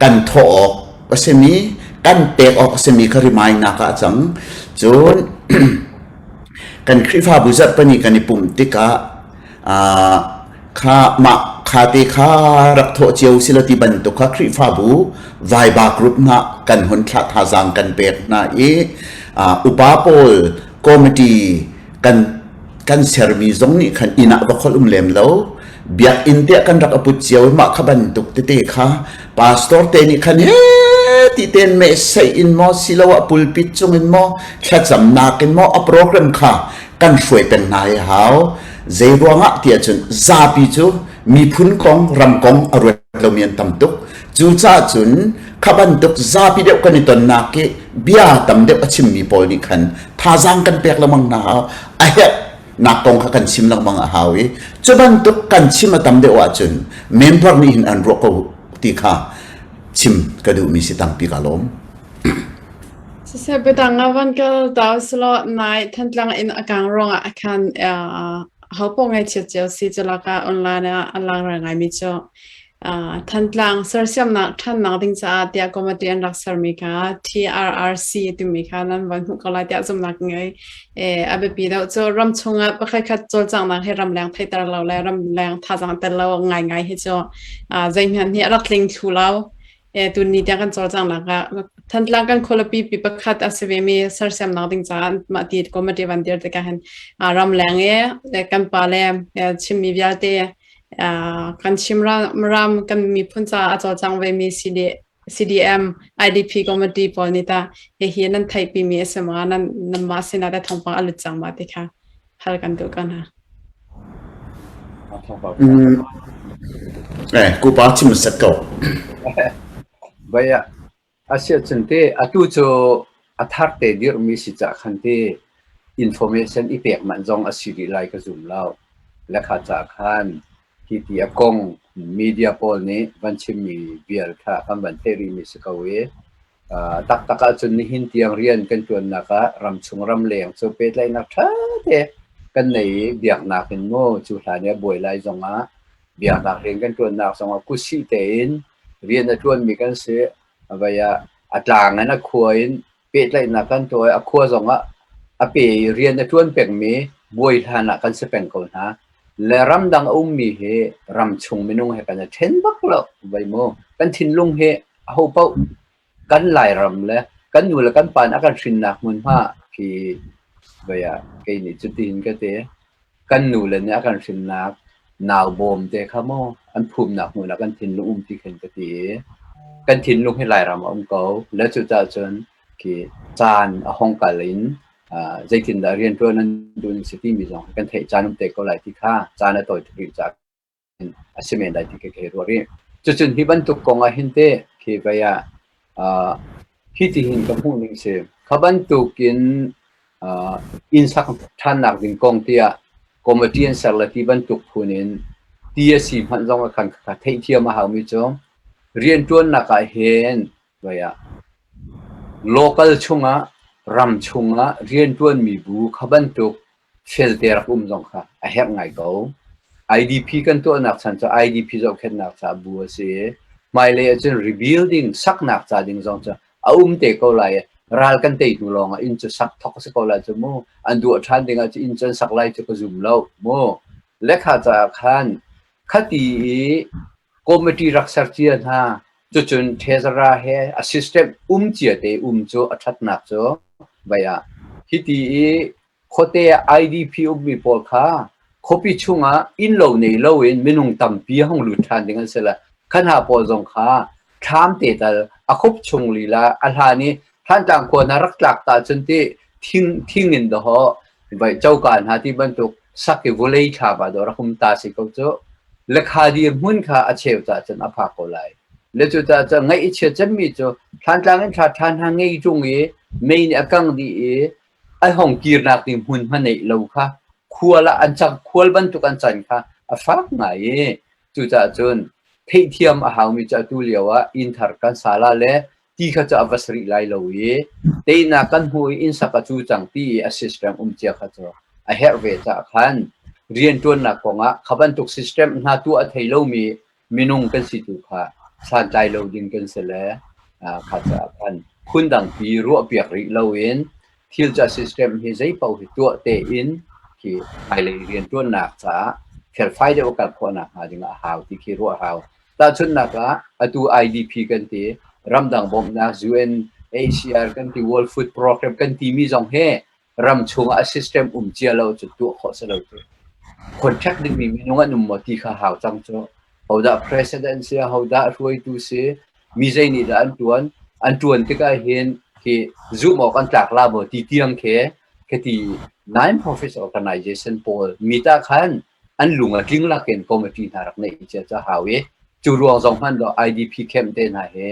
Speaker 2: kan thawh awk a simi kan pek awk a simi kha remind nak ah a cang. Cun kan Khrihfabu zarhpani kan i pumh tikah kha mah kha te kha rak thawh cio si lo ti bantuk kha Khrihfabu Viber group hna kan hun thlah thazaang kan pek hna i upa pawl committee kan kan sermi zong nih khan inn ah va kholh um lem lo biakinn tiah kan rak aput cio mah kha bantuk tete kha pastor te nih khan he ti ten meh sei in maw siloah pulpit cung in maw thlacamnak in maw a program kha kan hruai peng hna hi hau. Zei ruangah tiah cun zapi cu miphun kong ram kong a ruat lomi an tam tuk. Cucaah cun kha bantuk zapi deuh kan i tonnak i bia tam deuh a chimmi pawl nih khan thazaang kan pek lengmang hna hau. A herhnak kong kha kan chim lengmang a hau i cu bantuk kan chim a tam deuh ahcun member nih hin an ruah ko ti kha chim ka duhmi si tampi ka lawm.
Speaker 1: Siseh biadang ah van kal ta usulaw nai Thantlang inn a kang ruangah khan hopaoh ngaihchiat cio si culak ah online ah a lang ngaimi cu Thantlang sersiamnak ṭhannak ding caah tiah committee an rak sermi kha TRRC timi kha nan van hmuh ko lai tiah zumhnak ka ngei. A biapi deuh cu ram chungah pakhat khat cawlcanghnak hi ramleng theihter lo le ramleng thazaang tel lo ngaingai hi cu zeihmanh hi a rak tling thlu lo. Tuni tiang kan cawlcanghnak ah. Thantlang kan khualipi pi pakhat a si vemi sersiamnak ding caah mah ti committee van dir tikah hin ramleng i kan pa le Chinmi vialte kan Chin ram kan miphun caah a cawlcang vemi CDM IDP committee pawl nih tah hihi nan theihpimi a si ma nan nanmah sinah teh thawngpang a lut cang ma ti kha hal kan duh ko hna.
Speaker 2: Kupa chim set ko.
Speaker 3: Vai ah asiahcun te atu cu a thar te dirhmi si cah khan te information i pek manh zong a si rih lai ka zum lo. Lekha ca khan hi ti a kong media pawl nih van chimmi vial kha kan van theih rihmi si ko i Taktak ahcun nihin tiang rian kan ṭuannak ah ramchung ramleng cu pehtlaihnak ṭha te kan nei i biaknak in maw cu hlan i a buai lai zongah biaknak rian kan ṭuannak zongah kutsih tein rian a ṭuanmi kan si. A vei ah a tlang in a khua in pehtlaihnak kan tuah i a khua zongah a pe i rian a ṭuan pengmi buai hlan ah kan si peng ko hna. Le ramdang a ummi hi ramchung minung he kan i ṭhen bak lo vei mu. Kan thinlung hi Ahopaoh kan Lairam le kan nu le kan pa nih a kan hrinnak hmunhma khi vei ah kei nih cutin ka ti. Kan nu le nih a kan hrinnak naubawm te kha maw an phumnak hmun ah kan thinlung um ti khin ka ti i kan thinlung hi Lairam a um ko. Le cucaah cun khi caan a hong kal in zeitindah rianṭuan an duh ning si timi zong kan theih caan um te ko lai ti kha caan a tawi tuk rih caah a si men lai ti ka hei ruah rih. Cucun hi bantuk kong ah hin teh khi vei ah hi ti hin ka hmuh ning si. Kha bantukin inn sak ṭhannak ding kong tiah committee an ser le ti bantuk phun in ti a si hmanh zong ah khan kha theihthiam a haumi cu rianṭuannak ah hin vei ah local chungah ram chungah rianṭuanmi bu kha bantuk felte rak um zong kha a herh ngai ko. IDP kan tuahnak chan cu IDP zohkhenhnak ca bu a si i hmailei ahcun rebuilding saknak ca ding zong cu a um te ko lai i ral kan tei hnu lawng ah inn cu sak thok a si ko lai cu mu. An duah ṭhan ding ah cu inn cu an sak lai cu ka zum lo mu. Lekha caah khan khati i committee rak ser cia hna cucun treasurer he a system um cia te um cu a ṭhatnak cu vai ah hiti i Khuate ah IDP ummi pawl kha khuapi chungah innlo nei loin minung tampi a hung lut ṭhan ding an si le kha hna pawl zong kha thlam te tal a khup chung lila a hlan i Thantlang khua hna rak tlak ta cun ti thing thing in dawh vai coka hna ti bantuk sak i vawlei thlam ah dawh rak um ta si ko cu lekha dir hmun kha a cheu ca cun a phak ko lai. Le cucaah cun ngaih i chia cemmi cu Thantlang in thla ṭha hna ngei ṭung i mei nih a kang dih i A hong kirnak ding hmunhma neih lo kha khual ah an cang khual bantuk an can kha a fak ngai i cucaah cun theihthiam a haumi cu atu lio ah inn thar kan sa la le ti kha cu a va si rih lai lo i teinak kan hmu i inn sak a cu cang ti i a system um cia kha cu a herh ve caah khan rianṭuannak kongah kha bantuk system hna tuah a thei lomi minung kan si tu kha santlai lo ding kan si le kha caah khan phundangpi ruahpiak rih loin thil ca system hi zeipaoh hi tuah tein khi hmailei rianṭuannak caah felfai deuh a kal khawhnak hnga ding ah a hau ti khi ruah a hau. Tahchunhnak ah atu IDP kan ti, ramdang bawmhnak UNHCR kan ti, World Food Program kan timi zong hi ram chungah a system um cia lo cu tuah khawh si lo cu. Contract dingmi minung an um maw ti kha hau cang cu. Hodah president si, hodah hruaitu si, mi zei nih dah an tuan, an tuan tikah hin khi zumh awk an tlak la maw ti tiang khi khati non-profit organization pawl mi ta khan an lung a tling lakin committee hna rak neih cia cu hau i cu ruang zong hmanh lo IDP camp te hna he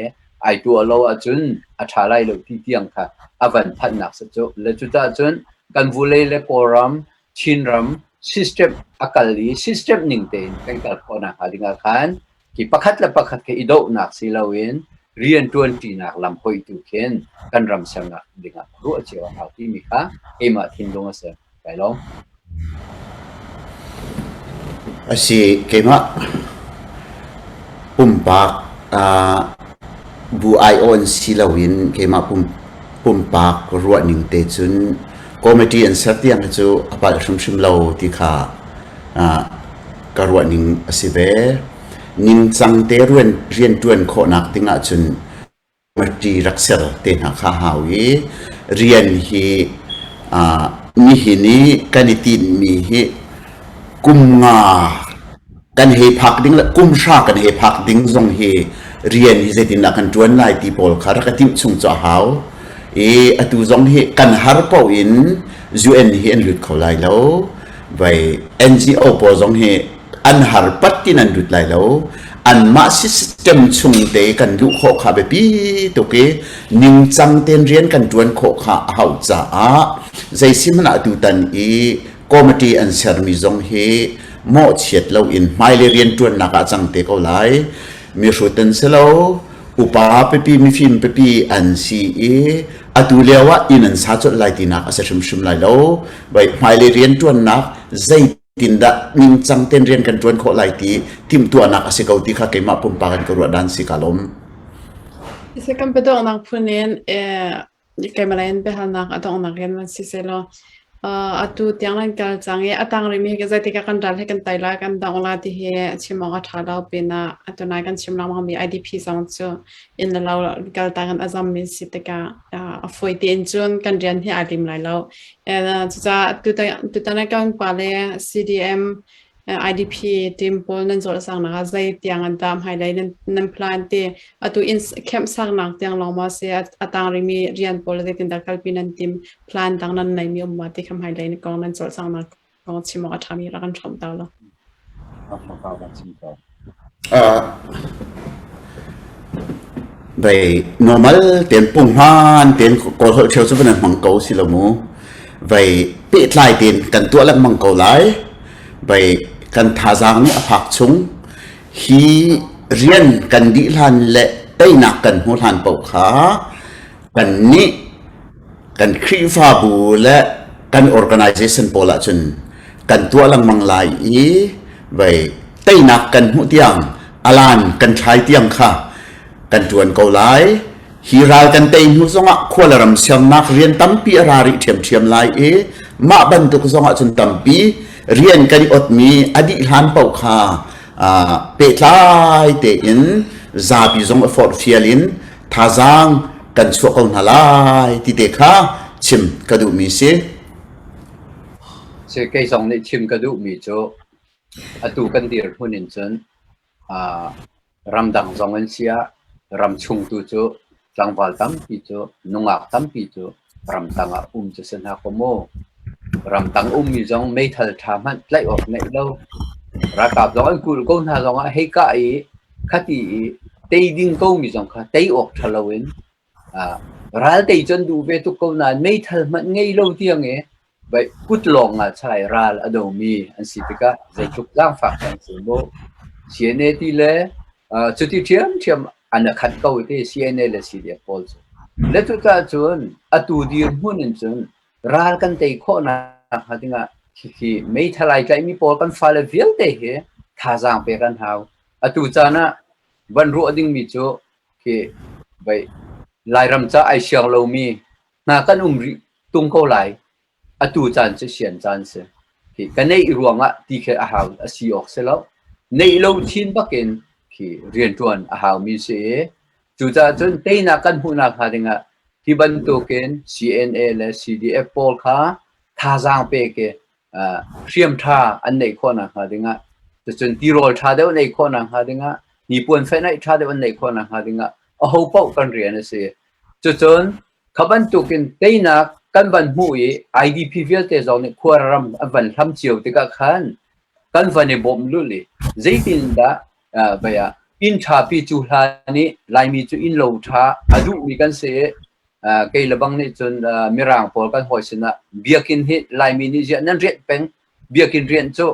Speaker 3: ai tuah lo ahcun a ṭha lai lo ti tiang kha a van phanhnak si cu. Le cucaah cun kan vulei le Kawlram, Chinram system a kal i system ning tein kan kal khawhnak hnga ding ah khan khi pakhat le pakhat khi i dohnak si loin rianṭuan ṭinak lam hoih tu khin kan ram sernak ding ah ruah cio a hau timi kha keimah thinlung a si. Kai lawm.
Speaker 2: A si, keimah pumpak bu aiawh in si loin keimah pumpak ruahning te cun committee an ser tiang hi cu a palh hrimhrim lo ti kha ka ruahning a si ve. Ningcang te rianṭuan khawhnak ding ahcun. Committee rak ser te hna kha hau i rian hi nihin i kan i tinhmi hi kum nga kan hei phak ding le kum hra kan hei phak ding zong hi rian hi zeitindah kan ṭuan lai ti pawl kha rak i timh chung cu a hau i atu zong hi kan har paoh in UN hi an lut kho lai lo. Vai NGO pawl zong hi an har pat tin an lut lai lo. Anmah system chung te kan luh khawh kha biapi tuk i ningcang tein rian kan ṭuan khawh kha a hauh caah zei si hmanh ah tutan i committee an sermi zong hi mawhchiat loin hmailei rianṭuannak ah cang te ko lai. Mihrut an si lo, upa pipi mifim pipi an si i atu lio ah inn an sa colh lai tinak a si hrimhrim lai lo. Vai hmailei rianṭuannak zeitindah ningcang tein rian kan ṭuan khawh lai ti timhtuahnak a si ko ti kha keimah pumpak in ka ruah dan si ka lawm.
Speaker 1: Second biadonghnak phun in keimah in biahalnak a donghnak in van si sehlaw atu tiang nan kal cang i a tang rihmi hi zeitik ah kan ral hi kan tai lai kan dongh la ti hi chim awk a ṭha lo pinah atu nai kan chim lengmang mi IDP zong cu inn le lo kaltak in a zammi si tikah a fawi tein cun kan rian hi aa lim lai lo. Cucaah tutan ah kan pa le CDM IDP team pawl nan cawlcangnak ah zei tiang an dah hmailei nan plan ti atu inn camp saknak tiang lawng maw si a tang rimi rian pawl zeitindah kalpi nan tim plan dang nan neimi um ma ti kha hmailei kong nan cawlcangnak kong chim awk a ṭhami rak kan hrawmh ta law.
Speaker 2: Vei normal tein punghman tein Kawl holh ṭheo cu van hmang ko si lo mu. Vei pehtlai tein kan tuah lengmang ko lai. Vei kan thazaang nih a phak chung hi rian kan dih hlan le teinak kan hmu hlan paoh kha kan nih kan Khrihfabu le kan organization pawl ahcun kan tuah lengmang lai i vei teinak kan hmuh tiang alan kan thlai tiang kha kan ṭuan ko lai. Hi ral kan tei hnu zongah khua le ram siangnak rian tampi a ra rih ṭhiamṭhiam lai i mah bantuk zongah cun tampi rian kan i otmi a dih hlan paoh kha pehtlai tein zapi zong a forhfial in thazaang kan chuah ko hna lai ti te kha chim ka duhmi si.
Speaker 3: Si kei zong nih chim ka duhmi cu atu kan dirhmun in cun ramdang zong in siah ramchung tu cu tlangval tampi cu nungak tampi cu ramtang ah um cu si hna kaw mu. Ramtang ummi zong meithal ṭha hmanh tlaih awk neih lo. Ralkap zong an kulh ko hna zongah hei kah i khati i tei ding komi zong kha tei awk ṭha loin ral tei cu an duh ve tuk ko nain meithal hmanh ngei lo tiang i kut lawng ah chai ral a domi an si tikah zeitluk zaangfak an si mu. CNA ti le cuti ṭhiamṭhiam an a khat ko ti CNA le CDF pawl cu. Le cucaah cun atu dirhmun in cun ral kan tei khawhnak hnga dingah hi meithal ai tlaihmi pawl kan fale vialte hi thazaang pek an hau. Atu caan ah van ruah dingmi cu khi vai Lairam ca ai siang lomi hna kan um rih tung ko lai. Atu caan cu sian caan si. Khi ka neih ruangah ti khi a hau a si awk si lo. Neih lo chin bakin khi rianṭuan a haumi si i cucaah cun teinak kan hmuhnak hnga dingah hi bantukin CNA le CDF pawl kha thazaang pek i hriam ṭha an neih khawhnak hnga dingah cucun tirawl ṭha deuh neih khawhnak hnga dingah hnipuan fenaih ṭha deuh an neih khawhnak hnga dingah aho paoh kan rian a si. Cucun kha bantukin teinak kan van hmuh i IDP vialte zong nih khuaram an van hlam cio tikah khan kan van i bawmh lulh i zeitindah vai ah inn ṭhapi cu hlan i Laimi cu innlo ṭha a duhmi kan si i kei le bang nih cun Mirang pawl kan hawi sinah biakinn hi Laimi nih ziah nan rianh peng biakinn rianh cu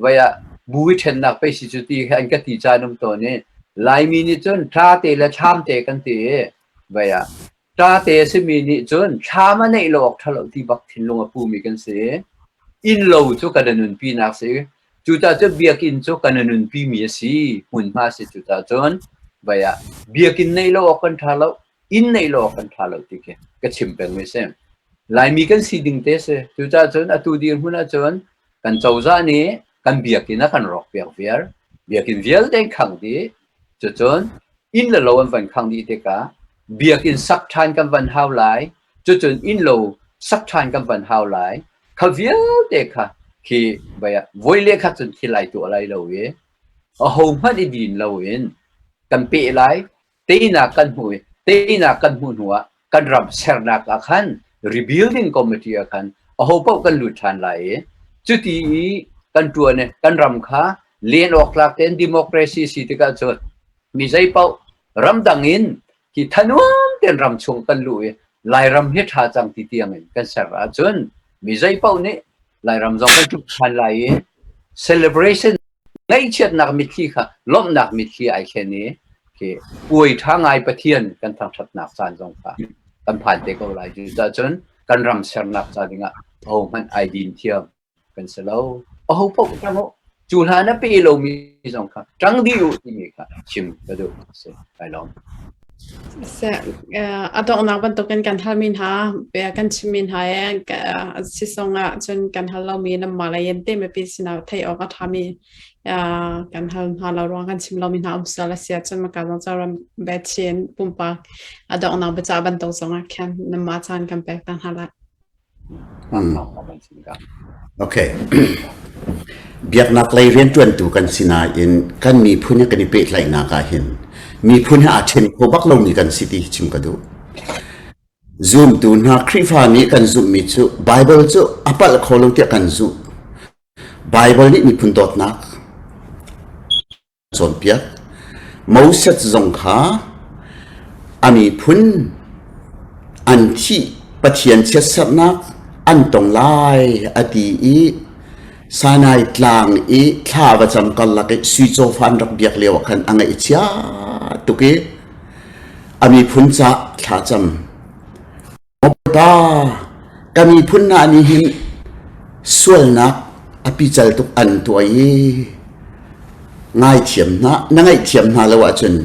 Speaker 3: vai ah bu i ṭhennak pei si cu ti hi an ka ti caan um tawn i Laimi nih cun ṭha te le thlam te kan ti i vai ah Ṭate a simi nih cun thlam a neih lo awk ṭha lo ti bak thinlung a pumi kan si. Innlo cu kan i nunpinak si. Cucaah cun biakinn cu kan i nunpimi a si. Hmunhma a si. Cucaah cun vai ah biakinn neih lo awk kan ṭha lo, inn neih lo awk kan ṭha lo ti khi ka chim pengmi a si. Laimi kan si ding te a si. Cucaah cun atu dirhmun ahcun kan cozah nih kan biakinn a kan rawkpiak viar. Biakinn vialte an khangh dih. Cucun inn le lo an van khangh dih tikah. Biakinn sak ṭhan kan van hau lai. Cucun innlo sak ṭhan kan van hau lai. Kha vialte kha khi voi le khat cun thil ai tuah lai lo i ahohmanh i din loin kan peh lai. Teinak kan hmuh i teinak kan hmuh hnu ah kan ram sernak ah khan rebuilding committee ah khan ahopaoh kan lut ṭhan lai i cuti i kan ṭuan i kan ram kha len awk tlak tein democracy si tikah cun mi zeipaoh ramdang in hi thanuam tein ram chung kan luh i Lairam hi ṭha cang ti tiang in kan ser ahcun mi zeipaoh nih Lairam zong kan ṭup ṭhan lai i celebration ngaihchiatnak mitthli kha lawmhnak mitthli ai thlen i khi puai ṭha ngai Pathian kan thangṭhatnak caan zong kha kan phan te ko lai. Cucaah cun kan ram sernak ca dingah ahohmanh ai din thiam kan si lo. Aho paoh ṭang u. Cu hlan a pe lomi zong kha ṭang dih u timi kha chim ka duh. Si, kai lawm.
Speaker 1: A donghnak bantukin kan halmi hna, kan chimmi hna i sisong ah cun kan hal lomi nanmah lei in te mipi sinah theih awk a ṭhami kan hal hna lo ruang kan chim lomi hna um sual a si ahcun maka zong ram bechin pumpak a donghnak biacah bantuk zong ah khan nanmah caan kan pek ta hna lai.
Speaker 2: Okay. Biaknak lei rianṭuantu kan si nain kan miphun he kan i pehtlaihnak ah hin miphun he aa ṭhen kho bak lomi kan si ti hi chim ka duh. Zumtu hna Khrihfa nih kan zumhmi cu Baibal cu a palh kho lo tiah kan zumh. Baibal nih miphun dawtnak cawnpiak. Moses zong kha a miphun an thih Pathian chiatserhnak an tong lai a ti i Sinai tlang i thla va cam karlak i sui cawfa an rak biak lio ah khan a ngaihchia tuk i a miphun ca thla cam. Bawipa, ka miphun hna nih hin sualnak a pical tuk an tuah i ngaithiam hna, na ngaihthiam hna lo ahcun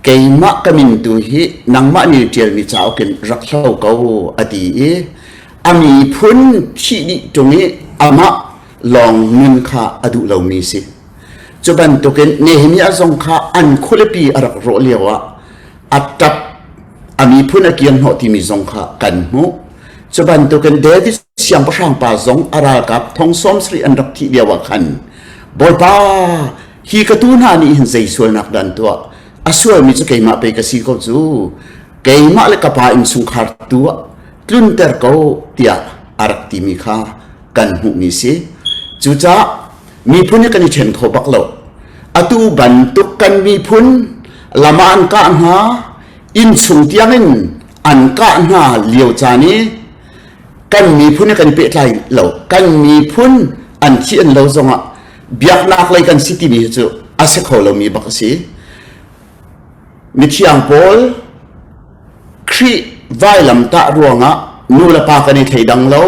Speaker 2: keimah ka min tu hi nangmah nih ṭialmi cauk in rak hlo ko a ti i a miphun thih dih ṭung i amah lawng nun kha a duh lomi si. Cu bantukin Nehemiah zong kha an khualipi a rak rawh lioah a ṭap a miphun a kiang hnawh timi zong kha kan hmuh. Cu bantukin David siangpahrang pa zong a ralkap thong sawm sarih an rak thih lio ah khan Bawipa hi ka tu hna nih hin zei sualnak dah an tuah a sualmi cu keimah pei ka si ko cu keimah le ka pa innchungkhar tu ah tlunter ko tiah a rak timi kha kan hmuhmi si. Cucaah miphun hi kan i ṭhen kho bak lo. Atu bantuk kan miphun lam ah an kah hna, innchung tiangin an kah hna lio caan i kan miphun hi kan i pehtlai lo. Kan miphun an thi an lo zongah biaknak lei kan si timi hi cu a si kho lomi bak a si. Mithiang pawl Khrih vailamtah ruangah nu le pa kan i thleidang lo.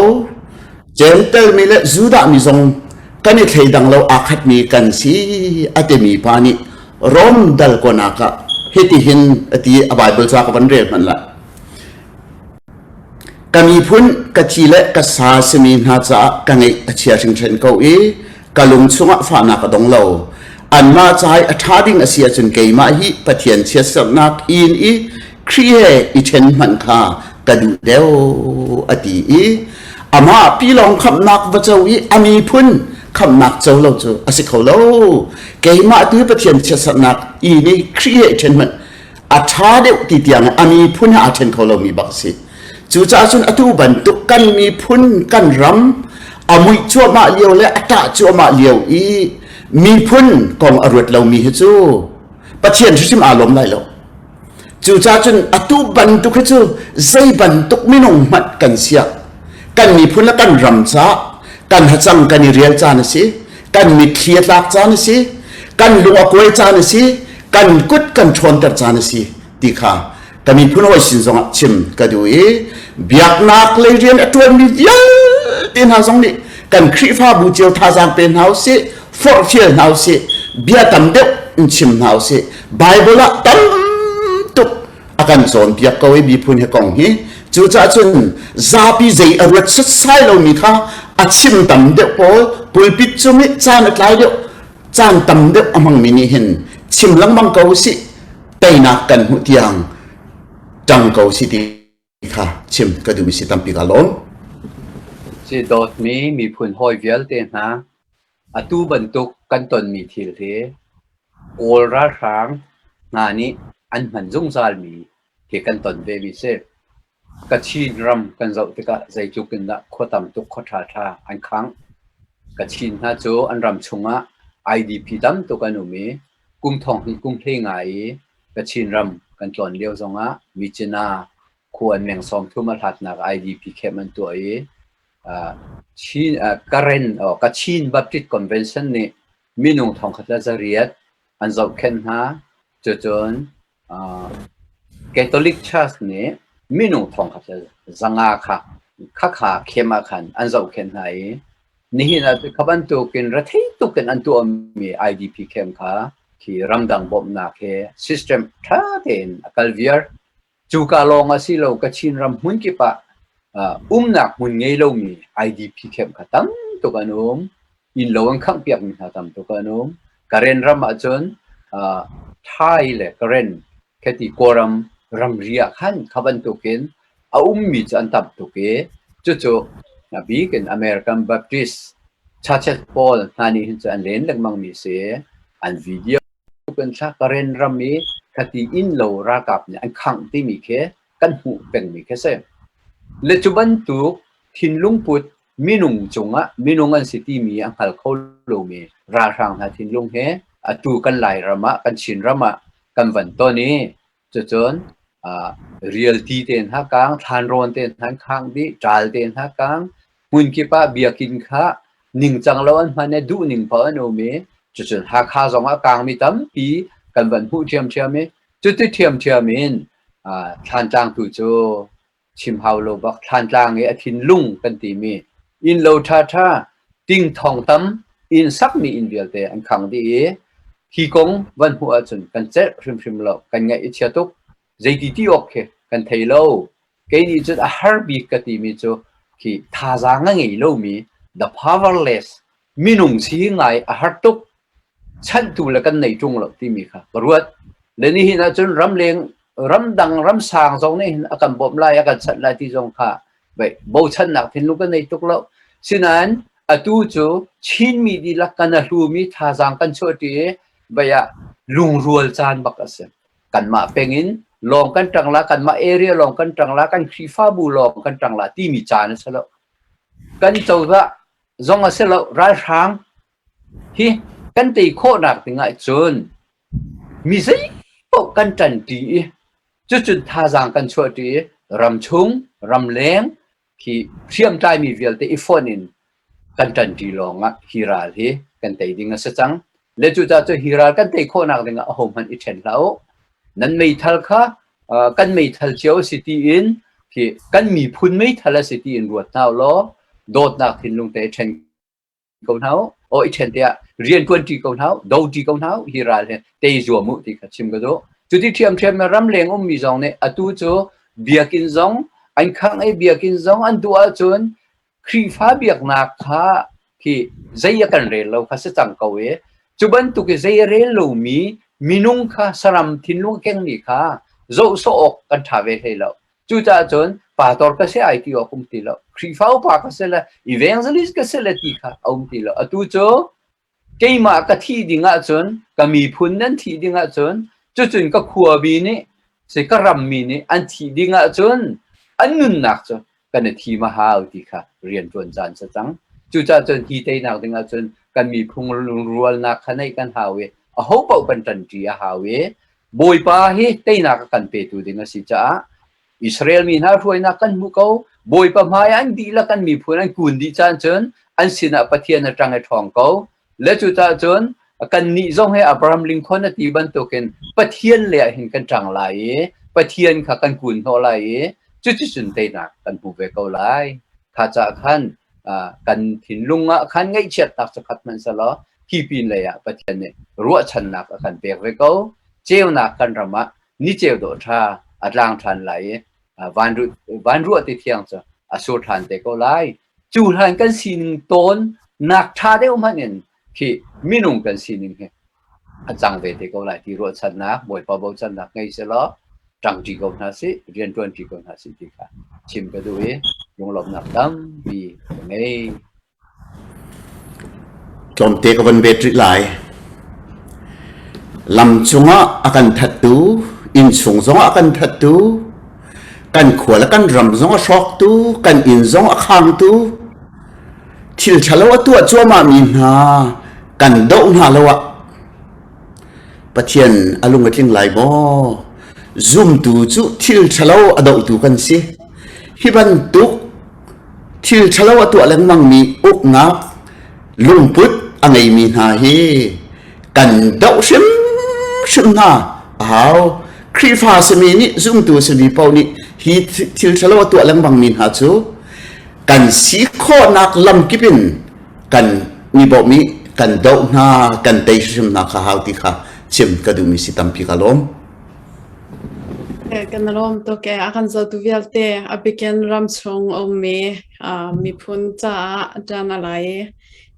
Speaker 2: Jentail mi le Judah mi zong kan i thleidang lo aa khatmi kan si a timi pa nih Rom dal konak ah hitihin a ti a Bible ca ka van rel hmanh la. Ka miphun ka thi le ka sa simi hna caah ka ngeih a chia hringhran ko i ka lung chungah fahnak a dong lo. Anmah ca i a ṭha ding a si ahcun keimah hi Pathian chiatserhnak in i Khrih he i ṭhen hmanh kha ka duh deuh a ti i amah pilawng khamhnak va co i a miphun khamhnak co lo cu a si kho lo. Keimah tu hi Pathian chiatserhnak in i Khrih he i ṭhen hmanh a ṭha deuh ti tiang a miphun he aa ṭhen kho lomi bak a si. Cucaah cun atu bantuk kan miphun kan ram a muih cuahmah lio le a ṭah cuahmah lio i miphun kong a ruat lomi hi cu Pathian hrimhrim aa lawm lai lo. Cucaah cun atu bantuk hi cu zei bantuk minung hmanh kan siah kan miphun le kan ram caah kan hacang kan i rial caan a si, kan mitthli a tlak caan a si, kan lung a kuai caan a si, kan kut kan ṭhawnter caan a si ti kha ka miphun hawi sin zongah chim ka duh i biaknak lei rian a ṭuanmi vialte hna zong nih kan Khrihfabu cio thazaang pe hna usih, forhfial hna usih, bia tam deuh in chim hna usih. Bible ah tam tuk a kan cawnpiak ko i miphun he kong hi cucaah cun zapi zei a ruat setsai lomi kha a chim tam deuh pawl pulpit cung i caan a tlai deuh caan tam deuh a hmangmi nih hin chim lengmang ko usih teinak kan hmuh tiang. Ṭang ko si ti kha chim ka duhmi si tampi ka lawm.
Speaker 3: Ci dawtmi miphun hawi vialte hna, atu bantuk kan tonmi thil hi Kawl ralhrang hna nih an hman zungzalmi hi kan ton vemi si. Kachin ram kan zoh tikah zeitluk in dah khua tam tuk khua ṭhaṭha an khangh. Kachin hna cu an ram chungah IDP tam tuk an um i kum thong hnih kum hlei nga i Kachin ram kan tlawn lio zongah Myitkyina khua in meng 30 a hlatnak IDP camp an tuah i Chin, Karen, Kachin Baptist Convention nih minung 1800 an zohkhenh hna. Cucun Catholic Church nih minung 1500 kha khakha camp ah khan an zohkhenh hna i nihin ah kha bantukin rethei tukin an tuahmi IDP camp kha khi ramdang bawmhnak he system ṭha tein a kal viar. Cuka lawng a si lo, Kachin ram hmun kip ah umnak hmun ngei lomi IDP camp kha tam tuk an um. Innlo an khanghpiakmi hna tam tuk an um. Karen ram ahcun Thai le Karen khati Kawlram ramri ah khan kha bantukin a ummi cu an tam tuk i cucu a bik in American Baptist Churches pawl hna nih hin cun an len lengmangmi a si i an video kan thla Karen ram i khati innlo ralkap nih an khangh timi khi kan hmuh pengmi khi a si. Le cu bantuk thinlung put minung cungah minung an si timi a hngal kho lomi ralhrang hna thinlung he atu kan Lairam ah kan Chinram ah kan van ton i cucun rialti te hna kang, thlanrawn te hna khang dih, ṭal te hna kang, hmunkip ah biakinn kha ningcang lo an hman i duhning paoh an um i cucun Hakha zong ah kangmi tampi kan van hmuh ṭhiamṭhiam i cuti ṭhiamṭhiam in Thlantlang tu cu chim hau lo bak Thlantlang i a thinlung kan timi innlo ṭhaṭha ting thong tam inn sakmi inn vialte an khang dih i hi kong van hmuh ahcun kan celh hrimhrim lo kan ngaih i chia tuk zeiti ti awk khi kan thei lo kei nih cun a har bik ka timi cu khi thazaang a ngei lomi the powerless minung si ngai a har tuk chanhtu le kan nei ṭung lo timi kha ka ruat. Le nihin ahcun ramleng ramdang ramsang zong nih hin a kan bawmh lai a kan chanh lai ti zong kha bochannak thinlung kan nei tuk lo. Sinain atu cu Chinmi dihlak kan a hlumi thazaang kan chuahṭi i vei ah lungrual caan bak a si. Kanmah peng in lawng kan ṭang la, kanmah area lawng kan ṭang la, kan Khrihfabu lawng kan ṭang la timi caan a si lo. Kan cozah zong a si lo, ralhrang Hi kan tei khawhnak ding ahcun mi zeipaoh kan ṭanṭi i cucun thazaang kan chuahṭi i ramchung, ramleng khi hriamtlaimi vialte i fonh in kan ṭanṭi lawngah hi ral hi kan tei ding a si cang. Le cucaah cu hi ral kan tei khawhnak ding ah ahohmanh i ṭhen hlah u. Nan meithal kha kan meithal cio a si tiin khi kan miphun meithal a si tiin ruat hna u law dawtnak thinlung te i ṭhen ko hna u aw i ṭhen tiah rian ṭuanṭi ko hna u doṭi ko hna u hi ral hi tei zuam u ti kha chim ka duh cuti ṭhiamṭhiam in ramleng ummi zong nih atu cu biakinn zong an khangh i biakinn zong an duh ahcun Khrihfa biaknak kha khi zei a kan rel lo kha si cang ko i cu bantuk i zei a rel lomi minung kha saram thinlung kengmi kha zoh sawh awk kan ṭha ve hlei lo Cucaah cun pastor ka si ai ti awk um ti lo. Khrihfa upa ka si le evangelist ka si le ti kha a um ti lo. Atu cu keimah ka thih ding ahcun ka miphun nan thih ding ahcun cucun ka khuami nih si ka rammi nih an thih ding ahcun an nunnak cu kan i thim a hau ti kha rian ṭuan caan si cang. Cucaah cun hi teinak ding ahcun kan miphung lungrualnak kha neih kan hau i aho paoh kan ṭanṭi a hau i Bawipa hi teinak a kan petu ding a si caah Israel mi hna hruainak kan hmu ko. Bawipa hmai an dihlak an miphun an kun dih caan cun an sinah Pathian a ṭang i ṭhawng ko. Le cucaah cun kannih zong hi Abraham Lincoln a ti bantukin Pathian le ah hin kan ṭang lai i Pathian kha kan kun hnawh lai i cuticun teinak kan hmu ve ko lai. Kha caah khan kan thinlung ah khan ngaihchiatnak cu khat hmanh selaw hi pin lei ah Pathian nih ruahchannak a kan pek ve ko. Ceunak kan ram ah ni ceu dawh ṭha a tlang ṭhan lai i van ruah ti thiang cu a sur ṭhan te ko lai. Cu hlan kan sining tawn nak ṭha deuh hmanh in khi minung kan sining hi a cang ve te ko lai ti ruahchannak Bawipa bochannak ngei selaw. Ṭangṭi ko hna sih, rianṭuanṭi ko hna sih ti kha chim ka duh i lunglawmhnak tampi ka ngei.
Speaker 2: Tlawmte ka von bet rih lai. Lam cungah a kan thattu, innchung zongah a kan thattu, kan khua le kan ram zong a hrawktu, kan inn zong a khangtu, thil ṭhalo a tuah cuahmahmi hna kan doh hna lo ah Pathian a lung a tling lai maw? Zumtu cu thil ṭhalo a dohtu kan si. Hi bantuk thil ṭhalo a tuah lengmangmi uknak lungput a ngeimi hna hi kan doh hrimhrim hna a hau. Khrihfa simi nih zumtu simi paoh nih hi thil ṭhalo a tuah lengmangmi hna cu kan si khawhnak lamkip in kan mi bawmh i kan doh hna kan tei hrim hna kha hau ti kha chim ka duhmi si tampi ka lawm.
Speaker 1: Kan lawm tuk e a kan zotu vialte a bikin ram chung ummi miphun caah ṭan a lai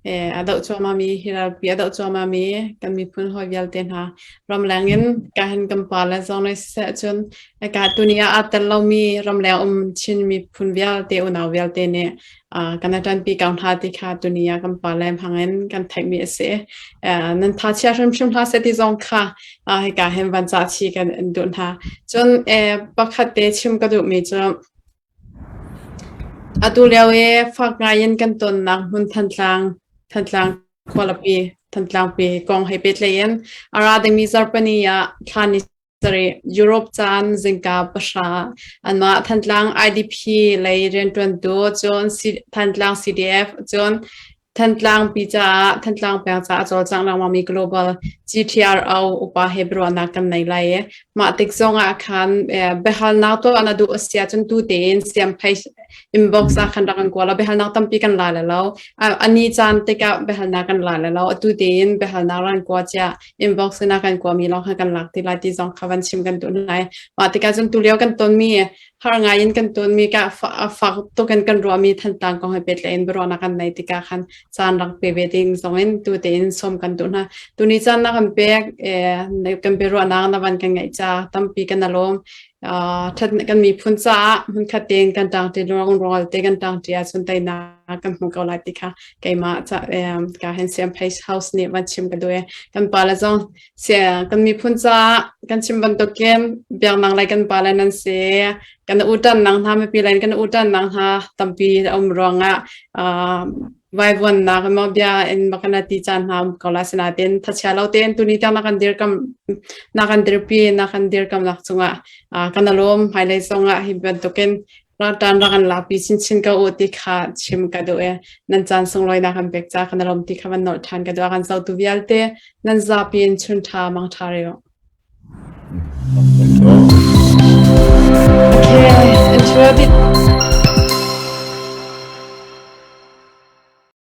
Speaker 1: i a doh cuahmahmi hi ralpi a doh cuahmahmi kan miphun hawi vialte hna ramleng in ka hin kan pa le zong nei siseh cun ka tuni ah aa tel lomi ramleng um Chin miphun vialte unau vialte nih kan i ṭanpi ko hna ti kha tuni ah kan pa le hmangin kan theihmi a si. Nan tha chia hrimhrim hlah seh ti zong kha hika hin van cah chih kan in duh hna. Cun pakhat te chim ka duhmi cu atu lio i fak ngai in kan tonnak hmun Thantlang, Thantlang khualipi, Thantlangpi kong he pehtlaih in a ra dingmi zarhpini ah thla ni sarih Europe caan zingka pahra anmah Thantlang IDP lei rianṭuantu cun Thantlang CDF cun Thantlang pi caah Thantlang peng caah a cawlcang lengmangmi Global GTRO upa he biaruahnak kan nei lai i mah tik zong ah khan biahalnak tuah na duh a si ahcun tu tein siamphei inbox ah khan rak kan kual biahalnak tampi kan la le lo ani caan tikah biahalnak kan la le lo atu tein biahalnak ran kua cia inbox in a kan kuami lawng kha kan lak ti lai ti zong kha van chim kan duh lai. Mah tikah cun tulio kan tonmi har ngai in kan tonmi ka fak tuk in kan ruahmi Thantlang kong he pehtlaih in biaruahnak kan nei tikah khan caan rak pe ve ding zong in tu tein sawm kan duh hna. Tuni caan na kan pek kan biaruahnak na van kan ngeih ca tampi kan alawm. Kan miphun caah hmunkhat tein kan ṭangṭi ruangrual te kan ṭangṭi ahcun teinak kan hmu ko lai ti kha keimah ka hen siam face house nih van chim ka duh i kan pa le zong kan miphun caah kan chim bantukin biaknak lei kan pa le nan si kan utan nang hna mipi lei kan utan nang hna tampi a um ruangah vaivuannak maw bia in makana ti caan hna um ko la sinain thachia lo tein tuni tiang na kan dirkam na kan dirpi na kan dirkam nak cungah kan alawm hmailei zongah hi bantukin raltan rak kan lakpi chinchin ko u ti kha chim ka duh e nan caan sunglawi na kan pek ca kan alawm ti kha van nolh than ka duh kan zotu vialte nan zapi in chun tha mang tha reo Okay, enjoy.